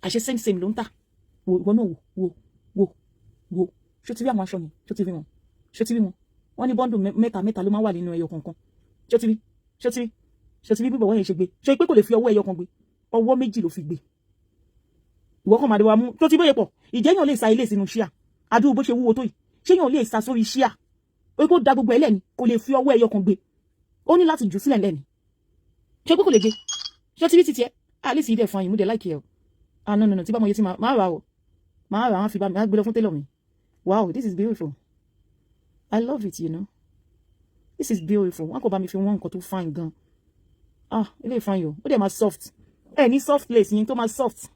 Àṣé same same ló ń tà. Wo ìwọ náà, wò wò wò wò. Ṣó ti rí àwọn aṣọ yẹn? Ṣó ti rí wọn? Ṣó ti rí wọn? Wọ́n ní bundle mẹ́ta mẹ́ta ló máa wà nínú ẹyọ kọ̀ọ̀kan. Ṣó ti rí? Ṣó ti rí? Ṣó ti rí bí bọ̀wọ́ yẹn ṣe gbé? Ṣé pé kò lè fi ọwọ́ ẹyọ kan gbé? Ọwọ́ méjì ló fi gbé. Ìwọ kan máa dé wa mú tó ti bóyá pọ̀. Ìjẹ́ yàn lè sa ilé sínú ṣíà adúrú bó ṣe wúwo tó yìí? Ṣé yàn lè sa sórí ṣíà? Ó kó da gbogbo ẹlẹ́ni, kò lè fi ọwọ́ ẹyọ kan gbé. Ó ní láti jù sílẹ̀ lẹ́ni. Ṣé pé kò lè gbé? Ṣé ti rí títí ẹ? Àlè sì dẹ̀ fún àyìnbó dẹ̀ láìkí ẹ o. Ah, no, no, no. Tí bá mọ iye tí máa rà o, máa rà. Wọn fi bá mi á gbé lọ fún tailor mi. Wow, this is beautiful. I love it. This is beautiful. Wọn kò bá mi fi wọn nǹkan tó fine gan. Ah, ilé fine o. Ó dẹ̀ máa soft. Ẹ ní soft lace yẹn tó máa soft,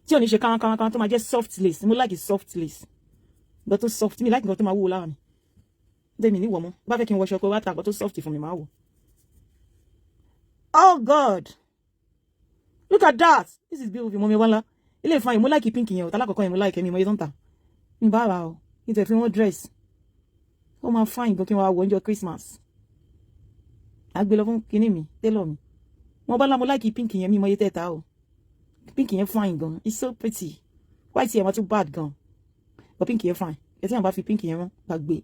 tí ò ní ṣe kánkánkán, tó máa jẹ́ soft lace. Mo like soft lace, nǹkan tó soft. Mi like nǹkan tó máa wúwo lára mi. Dẹ́mi ní wọ̀ mọ́ bá fẹ́ kí n wọṣọ pé wá ta nǹkan tó soft fún mi, máa wọ̀. Oh God, look at that. This is beautiful. Mummy ọba ńlá, ilé ìfọyín. Mo like pink yẹn o. Tálákọ̀ọ́kọ́ yẹn mo like. Mi mo yẹ tó ń tà ní bá ra o. Ní tẹ̀ fi wọ́n dress, ó máa fine gan kí wọ́n wá wọ ọjọ́ Christmas. A gbé lọ fún kinní mi, tailor mi. Wọ́n bá lá mo like pink yẹn. Mi mo yẹ tẹ́ ta o. Pink yẹn fine gan. It's so pretty. White yẹn wọ́n tún bad gan, but pink yẹn fine. Ẹ tí wọ́n bá fi pink yẹn rán gbàgbé,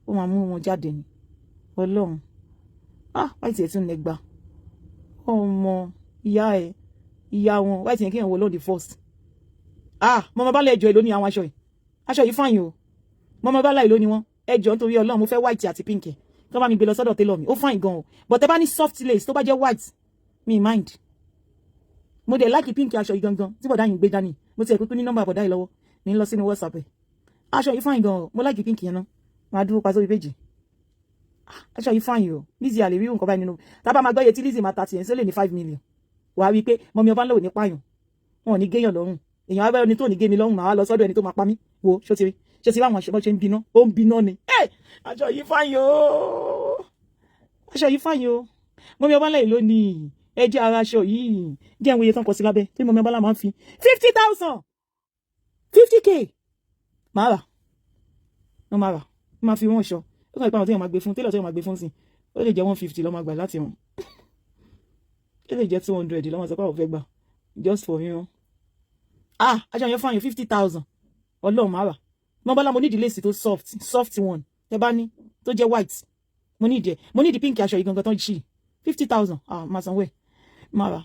ó máa mú wọn jáde ni. Ọlọ́run, ah, white yẹn tún nẹgba ọmọ ìyá ẹ ìyá wọn. White yẹn kí yẹn wọ lóde first. Ah, mọ̀mọ́ bá lẹ̀ ẹjọ́ èlò ní àwọn aṣọ yìí. Aṣọ yìí fine o. Mọ̀mọ́ bá láì lóní wọn. Ẹjọ́ nítorí Ọlọ́run, mo fẹ́ white àti pink ẹ̀ kí wọ́n bá mi gbé lọ sọ́dọ̀ tailor mi. Ó fine gan o, but ẹ bá ní soft lace tó bá jẹ́ white, mi mind. Mo dẹ̀ like pink aṣọ yìí gangan tí bọ̀dá yìí gbé dání. Mo ti ẹ̀ kúkú ní nọ́mbà bọ̀dá yìí lọ́wọ́ ní lọ sínú WhatsApp ẹ̀. Aṣọ yìí fine gan o. Mo like pink yẹn náà. Máa dúró pa sórí péjì. Aṣọ yìí fine o. Lizzy àlè rí nǹkan báyìí nínú tábà máa gbọ́ iye tí Lizzy máa ta tiẹ̀ sí lè ní 5 million. Wàá rí i pé mummy ọba ńlá ò ní pààyàn, wọn ò ní géèyàn lọ́rùn. Èèyàn abẹ́rẹ́ ni tó ní gé mi lọ́rùn, màá lọ sọ́dọ̀ ẹni tó máa pa mí. Wo, ṣó ti rí? Ṣó ti rí àwọn aṣọ bó ṣe ń bínú? Ó ń bínú ni. Aṣọ yìí fine o. Aṣọ yìí fine o. Mummy ọba ńlá yìí ló ní ẹ jẹ́ ara aṣọ yìí. Jẹ́ ìwòye tán kọ sí lábẹ́ tí mummy ọba ńlá máa ń fi 50,000, 50K. Máa rà wọ́n, máa rà wọ́n, máa fi wọ́n ṣọ. Ó kàn pé àwọn tí wọ́n máa gbé fún tailor, tí wọ́n máa gbé fún sí, ó lè jẹ́ 150 ló máa gbà láti wọn, ó lè jẹ́ 200 ló máa sọ pé àwọn fẹ́ gbà just for you. Ah, aṣọ yẹn fún àyàn 50,000. Ọlọ́run, máa rà. Mo bá lá mo need lace tó soft, soft one. Tẹ bá ní tó jẹ́ white, mo need ẹ̀. Mo need pink aṣọ yìí gangan tó ń ṣì 50,000. Ah, máa sanwó ẹ̀, máa rà.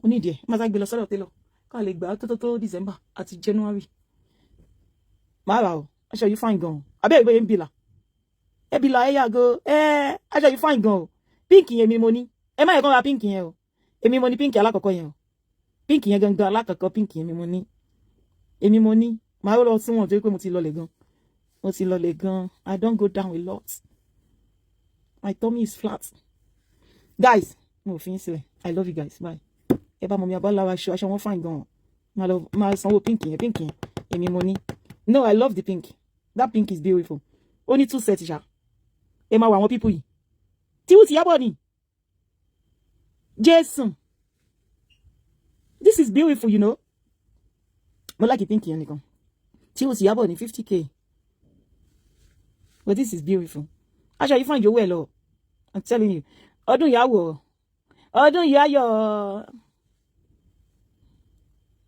Mo ní ìdí ẹ̀ má sá gbé lọ sọ́dọ̀ tailor ká lè gbà á tó December àti January. Màá rà o. Aṣọ yìí fine gan. Abẹ́ ìwé ń bìlà ẹ bìlà ẹ yàgò ẹ. Aṣọ yìí fine gan o. Pink yẹn mi mo ní. Ẹ má yẹ kán ra pink yẹn o. Èmi mo ní pink alákọ̀ọ́kọ́ yẹn o. Pink yẹn gangan alákọ̀ọ́kọ́, pink yẹn mi mo ní, èmi mo ní. Màá lọ sí wọn torí pé mo ti lọlẹ̀ gan, mo ti lọlẹ̀ gan. I don go down a lot. My tummy is flat, guys. Mo fi yín sílẹ̀. I love you guys. Bye. Ẹ bá mọ mi abáláwa aṣọ, aṣọ wọn fine gan. Máa lọ máa sanwó pink yẹn. Pink yẹn èmi mo ní. No, I love the pink. That pink is beautiful. Ó ní two set ṣá. Ẹ máa wọ àwọn people yìí tí ó ti yábọ̀ ni. Jason, this is beautiful. Mo like pink yẹn nìkan tí ó ti yábọ̀ ní 50K, but this is beautiful. Aṣọ yìí fine jowó ẹ lọ. I'm telling you, ọdún yìí á wọ̀, ọdún yìí á yọ̀.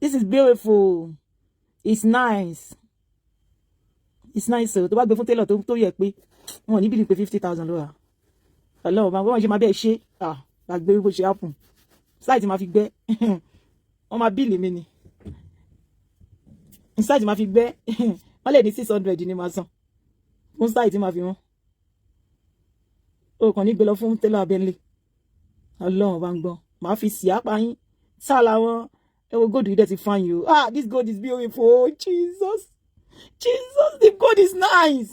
This is beautiful. It's nice, it's nice o. Tó bá gbé fún tailor tó yẹ pé wọn ò ní bíi pé 50,000 ló rà. Ọlọ́run máa wọ́n ṣe máa bẹ́ẹ̀ ṣe. Ah, gbàgbé bó ṣe happen. Site máa fi gbẹ́, wọ́n máa bill mi ni. Site máa fi gbẹ́, wọ́n lè ní 600 ní máa san fún site máa fi wọ́n. O kàn ní gbé lọ fún tailor abẹ́lé. Ọlọ́run bá ń gbọ́, màá fi sì ápá yín sá làwọn. Ẹ wo gold yìí dẹ̀ ti fine yìí o. Ah, this gold is beautiful. Jesus, Jesus, the gold is nice.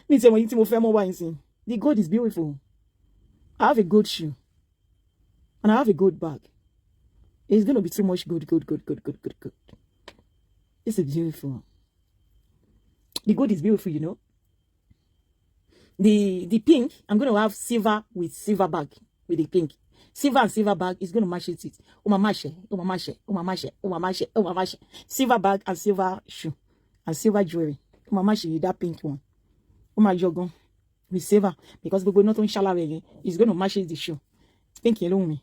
Mi ti ẹ̀ wọ̀nyí tí mo fẹ́ mọ́ wáyé sí. The gold is beautiful. I have a gold shoe and I have a gold bag. It's gonna be too much gold, gold, gold, gold, gold, gold, gold. This is beautiful. The gold is beautiful. The pink, I'm gonna have silver with silver bag with the pink. Silver and silver bag is gonna match it. Oh my match, oh my match, oh my match, oh my match, oh my match. Silver bag and silver shoe and silver jewelry. Oh my match that pink one. Oh my jogon with silver because gbogbo iná tó ń ṣàlàyé yẹn is gonna match the shoe. Pink yẹn ló wù mí.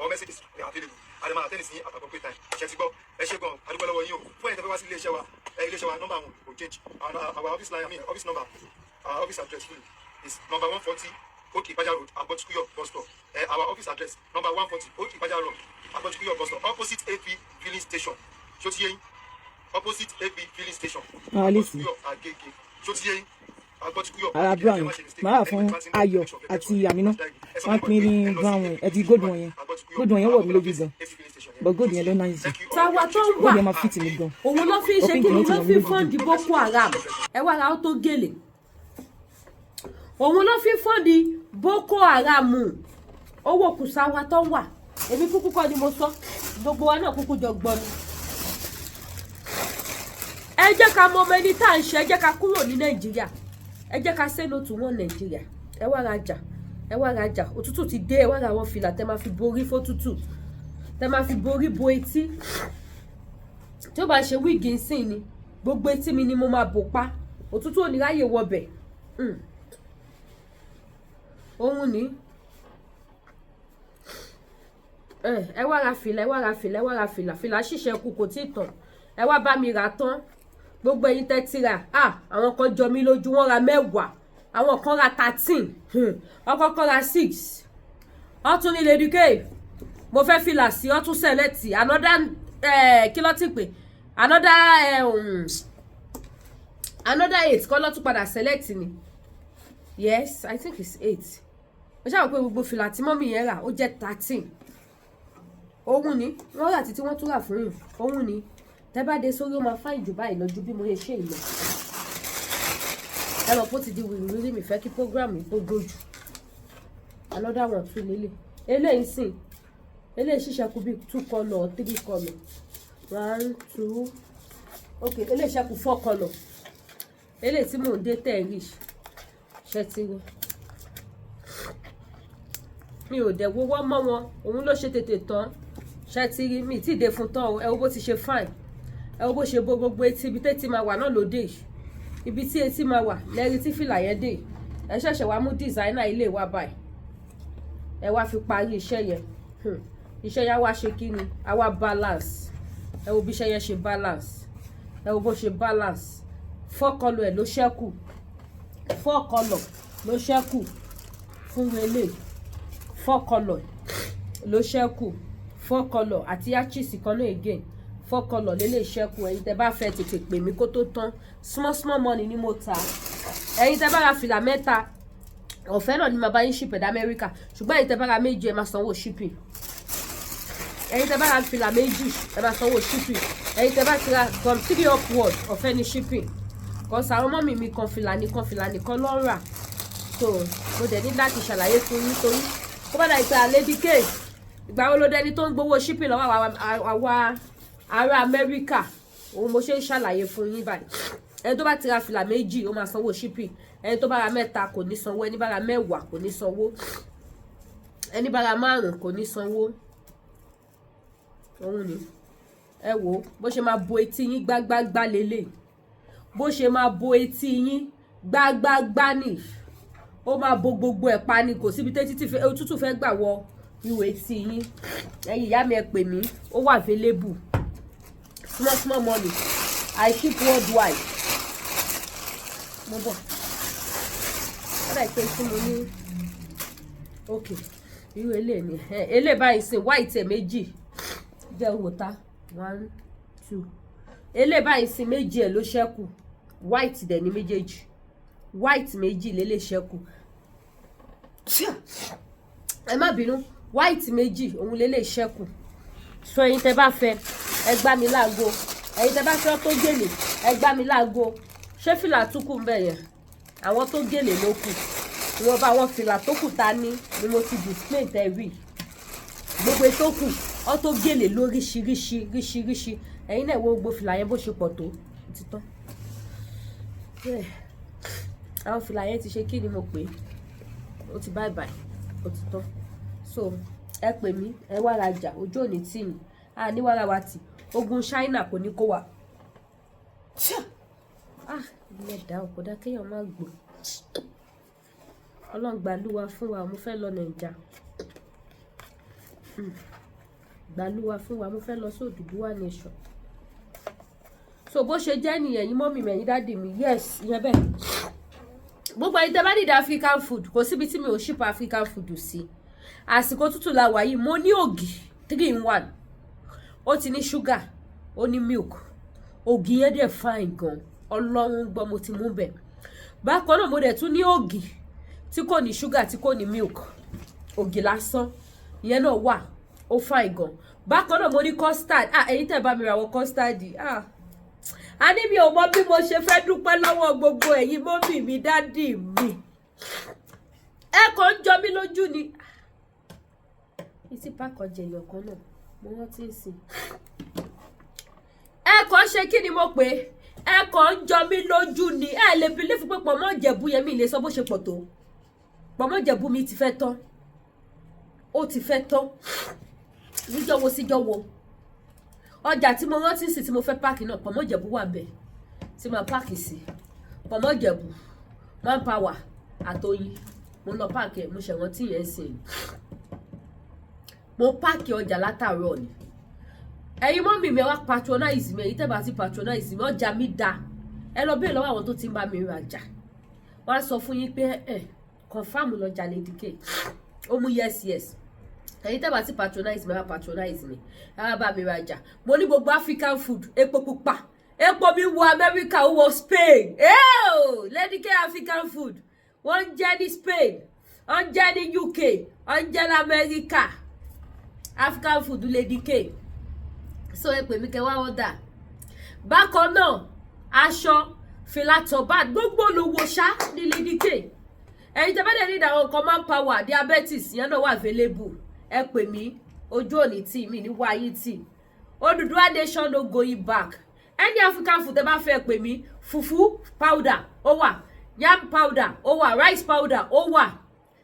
All messages are available. A lè máa attend sí at appropriate time. Ṣe ti gbọ́? Ẹ ṣé gan, a dúpẹ́ lọ́wọ́ yín o. Fún ẹ̀yin tẹ́ fẹ́ wá sí iléeṣẹ́ wa, ẹ iléeṣẹ́ wa, nọ́mbà wọn kò change. Our office line, I mean office number, our office address fully is number 140 Oke Ipaja Road, Agbotikuyo bus stop. Our office address, number 140 Oke Ipaja Road, Agbotikuyo bus stop, opposite AP filling station. Ṣó ti yé yín? Opposite AP filling station. Ah, listen. Agbotikuyo, Agege. Ṣó ti yé yín? Agbotikuyo. Ara brown máa fún Ayọ̀ àti Àmínà, wọ́n pín ní brown ẹ̀ àti gold wọn yẹn. Gold wọn yẹn wọ̀ mí lójú gan, but gold yẹn ló nice jù. Táwa tó ń wà Gold yẹn máa fit mi gan. Òun ló fi ń ṣe Ó kí pink ni yẹn ti ló wọ̀ fi mí ń lójú. fund Boko Haram. Ẹ wá ra ó tó gèlè, òun ló fi ń fund Boko Haram. Owó kùsà wa tó ń wà, èmi kúkú kọ́ ni mo sọ, gbogbo wa náà kúkú jọ gbọ́ ni. Ẹ jẹ́ ká mọ ọmọ ẹni tá à ń ṣe. Ẹ jẹ́ ká kúrò ní Nàìjíríà. Ẹ jẹ́ ká say no to one Nàìjíríà. Ẹ wá rajà, ẹ wá rajà. Òtútù ti dé. Ẹ wá ra àwọn fìlà tẹ máa fi borí fótútù, tẹ máa fi borí bo etí. Tí ó bá ṣe wig nsìn ni, gbogbo etí mi ni mo máa bò pa. Òtútù ò ní ráyè wọbẹ̀. Òun ni ẹ wá ra fìlà, ẹ wá ra fìlà, ẹ wá ra fìlà. Fìlà ṣìṣẹ́ kù, kò tí ì tàn. Ẹ wá bá mi rà tán. Gbogbo ẹ̀yin tẹ́ ti rà, ah, àwọn kan jọ mí lójú, wọ́n ra 10, àwọn kan ra 13, ọkọ̀ kan ra 6. Wọ́n tún ní, "Lady K, mo fẹ́ fìlà sí." Ọ́ tún select another, kí ló ti pè, another 8 kọ́ ló tún padà select ni. Yes, I think it's 8. Mo ṣáà wò pé gbogbo fìlà tí mummy yẹn rà, ó jẹ́ 13. Òun ni wọ́n rà títí wọ́n tún rà fún yìí. Òun ni tẹ́ bá dé sórí, ó máa fáìn jù báyìí lọ́jú bí mo ṣe ṣe ìlọ. Ẹ mọ̀ pé ó ti di wìrìwìrì. Mi fẹ́ kí program yìí kó gójù. Another one tún lélẹ̀. Eléyìí sìn, eléyìí ṣiṣẹ́ kù bíi two colour or three colour. One, two, ok, eléyìí ṣẹ́kù four colour. Eléyìí tí mò ń dé tẹ̀ rí ṣẹ́ ti rí, mi ò dẹ̀ wọ́wọ́ mọ́ wọn. Òun ló ṣe tètè tán. Ṣẹ́ ti rí mi tí ì dé fún tán o. Ẹ wo bó ti ṣe fine, ẹ wo bó ṣe bo gbogbo etí. Ibi tẹ́tí máa wà náà ló dé yìí. Ibi tí etí máa wà lẹ́rí tí fìlà yẹn dé. Ẹ ṣẹ̀ṣẹ̀ wá mú designer ilé wa báyìí, ẹ wá fi parí iṣẹ́ yẹn. Iṣẹ́ yẹn á wá ṣe kí ni, á wá balance. Ẹ wo bí iṣẹ́ yẹn ṣe balance, ẹ wo bó ṣe balance. Four colour ẹ̀ ló ṣẹ́kù, four colour ló ṣẹ́kù fún eléyìí. Four colour ló ṣẹ́kù, four colour àti achis kan náà again. Four colour lélẹ̀ ṣẹ́kù. Ẹ̀yin tẹ́ bá fẹ́, tètè pè mí kó tó tán. Small small money ni mo ta. Ẹ̀yin tẹ́ bá ra fìlà mẹ́ta, ọ̀fẹ́ náà ni màá bá yín ship ẹ̀ dé Amẹ́ríkà, ṣùgbọ́n ẹ̀yin tẹ́ bá ra méjì, ẹ máa sanwó shipping. Ẹ̀yin tẹ́ bá ra fìlà méjì, ẹ máa sanwó shipping. Ẹ̀yin tẹ́ bá ti ra from three upward, ọ̀fẹ́ ni shipping. 'Cause àwọn mummy mi kan, fìlà nìkan, fìlà nìkan ló ń rà. So mo dẹ̀ ní láti ṣàlàyé fún yín, torí kó bá dà pé Lady K, ìgbà wo ló dẹni tó ń gbowó shipping lọ́wọ́ àwa ará Amẹ́ríkà? Òun mo ṣe ń ṣàlàyé fún yín báyìí. Ẹni tó bá ti ra fìlà méjì, ó máa sanwó shipping. Ẹni tó bá ra mẹ́ta kò ní sanwó. Ẹni bá ra 10 kò ní sanwó. Ẹni bá ra márùn kò ní sanwó. Òun ni ẹ wò ó, bó ṣe máa bo etí yín gbágbágbá lélẹ̀, bó ṣe máa bo etí yín gbágbágbá nì. Ó máa bo gbogbo ẹ̀ pa ni, kò síbi tẹ́tí òtútù fẹ́ gbà wọ ihò etí yín. Ẹ̀yin ìyá mi, ẹ pè mí, ó wà available. Small small money, I ship worldwide. Mo bọ̀, ó dà pé tí mo ní. Ok, irú eléyìí ni eléyìí báyìí sìn. White ẹ̀ méjì jẹ́ owó ta. One, two, eléyìí báyìí sìn, méjì ẹ̀ ló ṣẹ́kù. White dẹ̀ ní méjèèjì. White méjì lélẹ̀ ṣẹ́kù. Ẹ má bínú, white méjì òun lélẹ̀ ṣẹ́kù. So ẹ̀yin tẹ́ bá fẹ́, ẹ gbá mi láago. Ẹ̀yin tẹ́ bá fẹ́ tó gèlè, ẹ gbá mi láago. Ṣé fìlà tún kù ń bẹ̀ yẹn? Àwọn tó gèlè ló kù. Ìwọ̀nba àwọn fìlà tó kù ta ní ni mo ti display tẹ́ rí. Gbogbo tó kù, ọ tó gèlè lóríṣiríṣi ríṣiríṣi. Ẹ̀yin náà wo gbogbo fìlà yẹn bó ṣe pọ̀ tó. Ti tán. Àwọn fìlà yẹn ti ṣe, kí ni mo pè é, ó ti bye bye, ó ti tán. So ẹ pè mí, ẹ wá rajà. Ojú òní tì yín, a ní wàrà wa tì. Ogun China kò ní kó wa. Ah, ilé ẹ̀dá ò kò dá kéèyàn má gbò. Ọlọ́run gbàlúwa fún wa. Mo fẹ́ lọ Nàìjà. Gbàlúwa fún wa. Mo fẹ́ lọ sí Odùduwà nation. So bó ṣe jẹ́ nìyẹn, yín mummy mi, ẹ̀yin daddy mi. Yes, ìyẹn bẹ́ẹ̀. Gbogbo ẹ̀yin tẹ́ bá need African food, kò síbi tí mi ò ship African food sí. Àsìkò tútù la wà yìí. Mo ní ògì 3 in 1, ó ti ní ṣúgà, ó ní milk. Ògì yẹn dẹ̀ fine gan, Ọlọ́run gbọ́, mo ti mú bẹ̀. Bákan náà, mo dẹ̀ tún ní ògì tí kò ní ṣúgà, tí kò ní milk, ògì lásán, ìyẹn náà wà, ó fine gan. Bákan náà, mo ní custard. Ah, ẹ̀yin tẹ́ bá mi ra àwọn custard, ah, a ní mi ò mọ bí mo ṣe fẹ́ dúpẹ́ lọ́wọ́ gbogbo ẹ̀yin mummy mi, daddy mi. Ẹ kàn ń jọ mí lójú ni. Ìtì pákọ̀ jẹ̀yàn kan náà mo rántí sí. Ẹ kàn ṣe, kí ni mo pè é, ẹ kàn ń jọ mí lójú ni. Ẹ lè believe pé pọ̀mọ́ Ìjẹ̀bú yẹn, mi lè sọ bó ṣe pọ̀ tó. Pọ̀mọ́ Ìjẹ̀bú mi ti fẹ́ tán, ó ti fẹ́ tán. Níjọ́ wo síjọ́ wo, ọjà tí mo rántí sí tí mo fẹ́ pack náà, pọ̀mọ́ Ìjẹ̀bú wà bẹ́ẹ̀ tí màá pack sí. Pọ̀mọ́ Ìjẹ̀bú, manpower àtọyìn, mo lọ pack ẹ̀. Mo ṣèrántí yẹn sí i. Mo pack ọjà látàárọ̀ ni. Ẹ̀yin mummy mi, ẹ wá patronize mi. Ẹ̀yin tẹ́ bá ti patronize mi, ọjà mi da. Ẹ lọ bẹ́ẹ̀ lọ́wọ́ àwọn tó ti ń bá mi rajà, wọ́n á sọ fún yín pé ẹ confam lọ́jà Lady K, ó mú. Yes, ẹ̀yin tẹ́ bá ti patronize mi, ẹ wá patronize mi, ẹ wá bá mi rajà. Mo ní gbogbo African food, epo pupa, epo mi wọ Amẹ́ríkà, ó wọ Spain. Ew! Lady K African food, wọ́n ń jẹ́ ní Spain, wọ́n ń jẹ́ ní UK, wọ́n ń jẹ́ ní Amẹ́ríkà. African food Lady K. So ẹ pè mí kẹ́ wá order. Bákan náà, aṣọ, fìlà, turban, gbogbo olówó ṣá ní Lady K. Ẹ̀yin tẹ́ bá dẹ̀ ní àwọn nǹkan manpower, diabetes, yẹn náà wà available. Ẹ pè mí. Ojú òní tì mí ní wáyé tì. Odùduwà nation, no going back. Any African food tẹ́ bá fẹ́, pè mí. Fufu powder ó wà, yam powder ó wà, rice powder ó wà,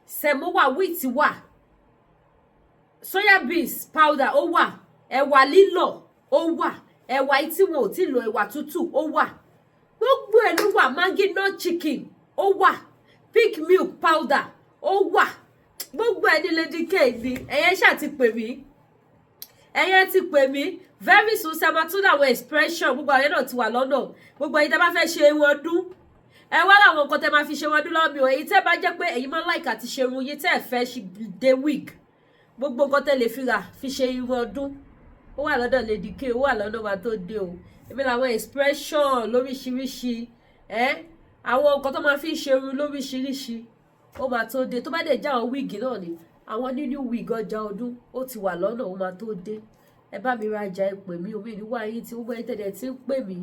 semo wà, wheat wà, soya beans powder ó wà, ẹ̀wà lílọ̀ ó wà, ẹ̀wà tí wọn ò tí lọ, ẹ̀wà tútù ó wà, gbogbo ẹ̀ ló wà. Maggi nut chicken ó wà, Peak milk powder ó wà, gbogbo ẹ̀ ní Lady K ní. Ẹ̀yẹ ṣáà ti pè mí, ẹ̀yẹ ti pè mí. Very soon, ṣe máa tún àwọn expression, gbogbo àwọn náà ti wà lọ́nà. Gbogbo ẹ̀yin tá bá fẹ́ ṣe irun ọdún, Ẹ wá láwọn nǹkan tẹ́ máa fi ṣe wọn dún lọ́mí o. Èyí tẹ́ bá jẹ́ pé èyí máa ń like àti ṣe irun yín, tẹ́ ẹ fẹ́ ṣe dé wig, gbogbo nǹkan tẹ́ lè fi rà fi ṣe irun ọdún, ó wà lọ́dọ̀ Lady K, ó wà lọ́dọ̀ wa tó dé o. Èmi làwọn expression lóríṣiríṣi ẹ, àwọn nǹkan tó máa fi ṣe irun lóríṣiríṣi, ó máa tó dé. Tó bá dẹ̀ já àwọn wig náà ni, àwọn nínú wig ọjà ọdún, ó ti wà lọ́nà, ó máa tó dé. Ẹ bá mi rajà, ẹ pè mí. Omi ìníwá yín tí ó bá tẹ̀lé tí ń pè mí.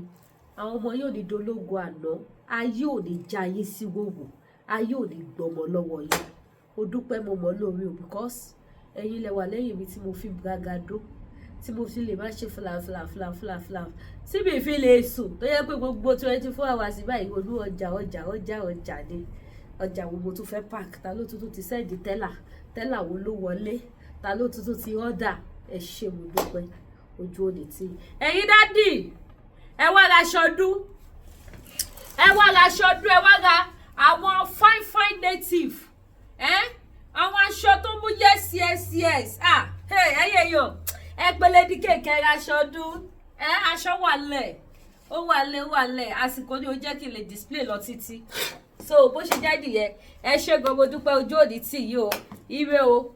Àwọn ọmọ yóò ní dológo àná, ayé ò ní já yín sí wòwò, ayé ò ní gbọmọ lọ́wọ́ yín. Mo dúpẹ́, mo mọ̀ lórí o, because ẹ̀yin lẹ wà lẹ́yìn mi tí mo fi bragado, tí mo fi lè má ṣe fúlàfúlà fúlàfúlà fúlà, tí mi fi lè sùn, tó yẹ pé gbogbo 24 hours báyìí, olú ọjà, ọjà, ọjà, ọjà ni. Ọjà wo mo tún fẹ́ pack? Ta ló tuntun ti send tẹ́là? Tẹ́là wo ló wọlé? Ta ló tuntun ti order? Ẹ ṣé, mo dúpẹ́, ojú òní tí. Ẹ̀yin daddy, ẹ wá ra aṣọ ọdún, ẹ wá ra aṣọ ọdún, ẹ wá ra àwọn fine fine native ẹ, àwọn aṣọ tó mú. Yes, ah, hey, ẹyẹ yàn, ẹ pé Lady K kẹ́ ra aṣọ ọdún ẹ. Aṣọ wà lẹ̀, ó wà lẹ̀, ó wà lẹ̀. Àsìkò ni ó jẹ́ kí n lè display lọ títí. So bó ṣe jẹ́ nìyẹn. Ẹ ṣé gan, mo dúpẹ́, ojú òní tì yí o. Ire o.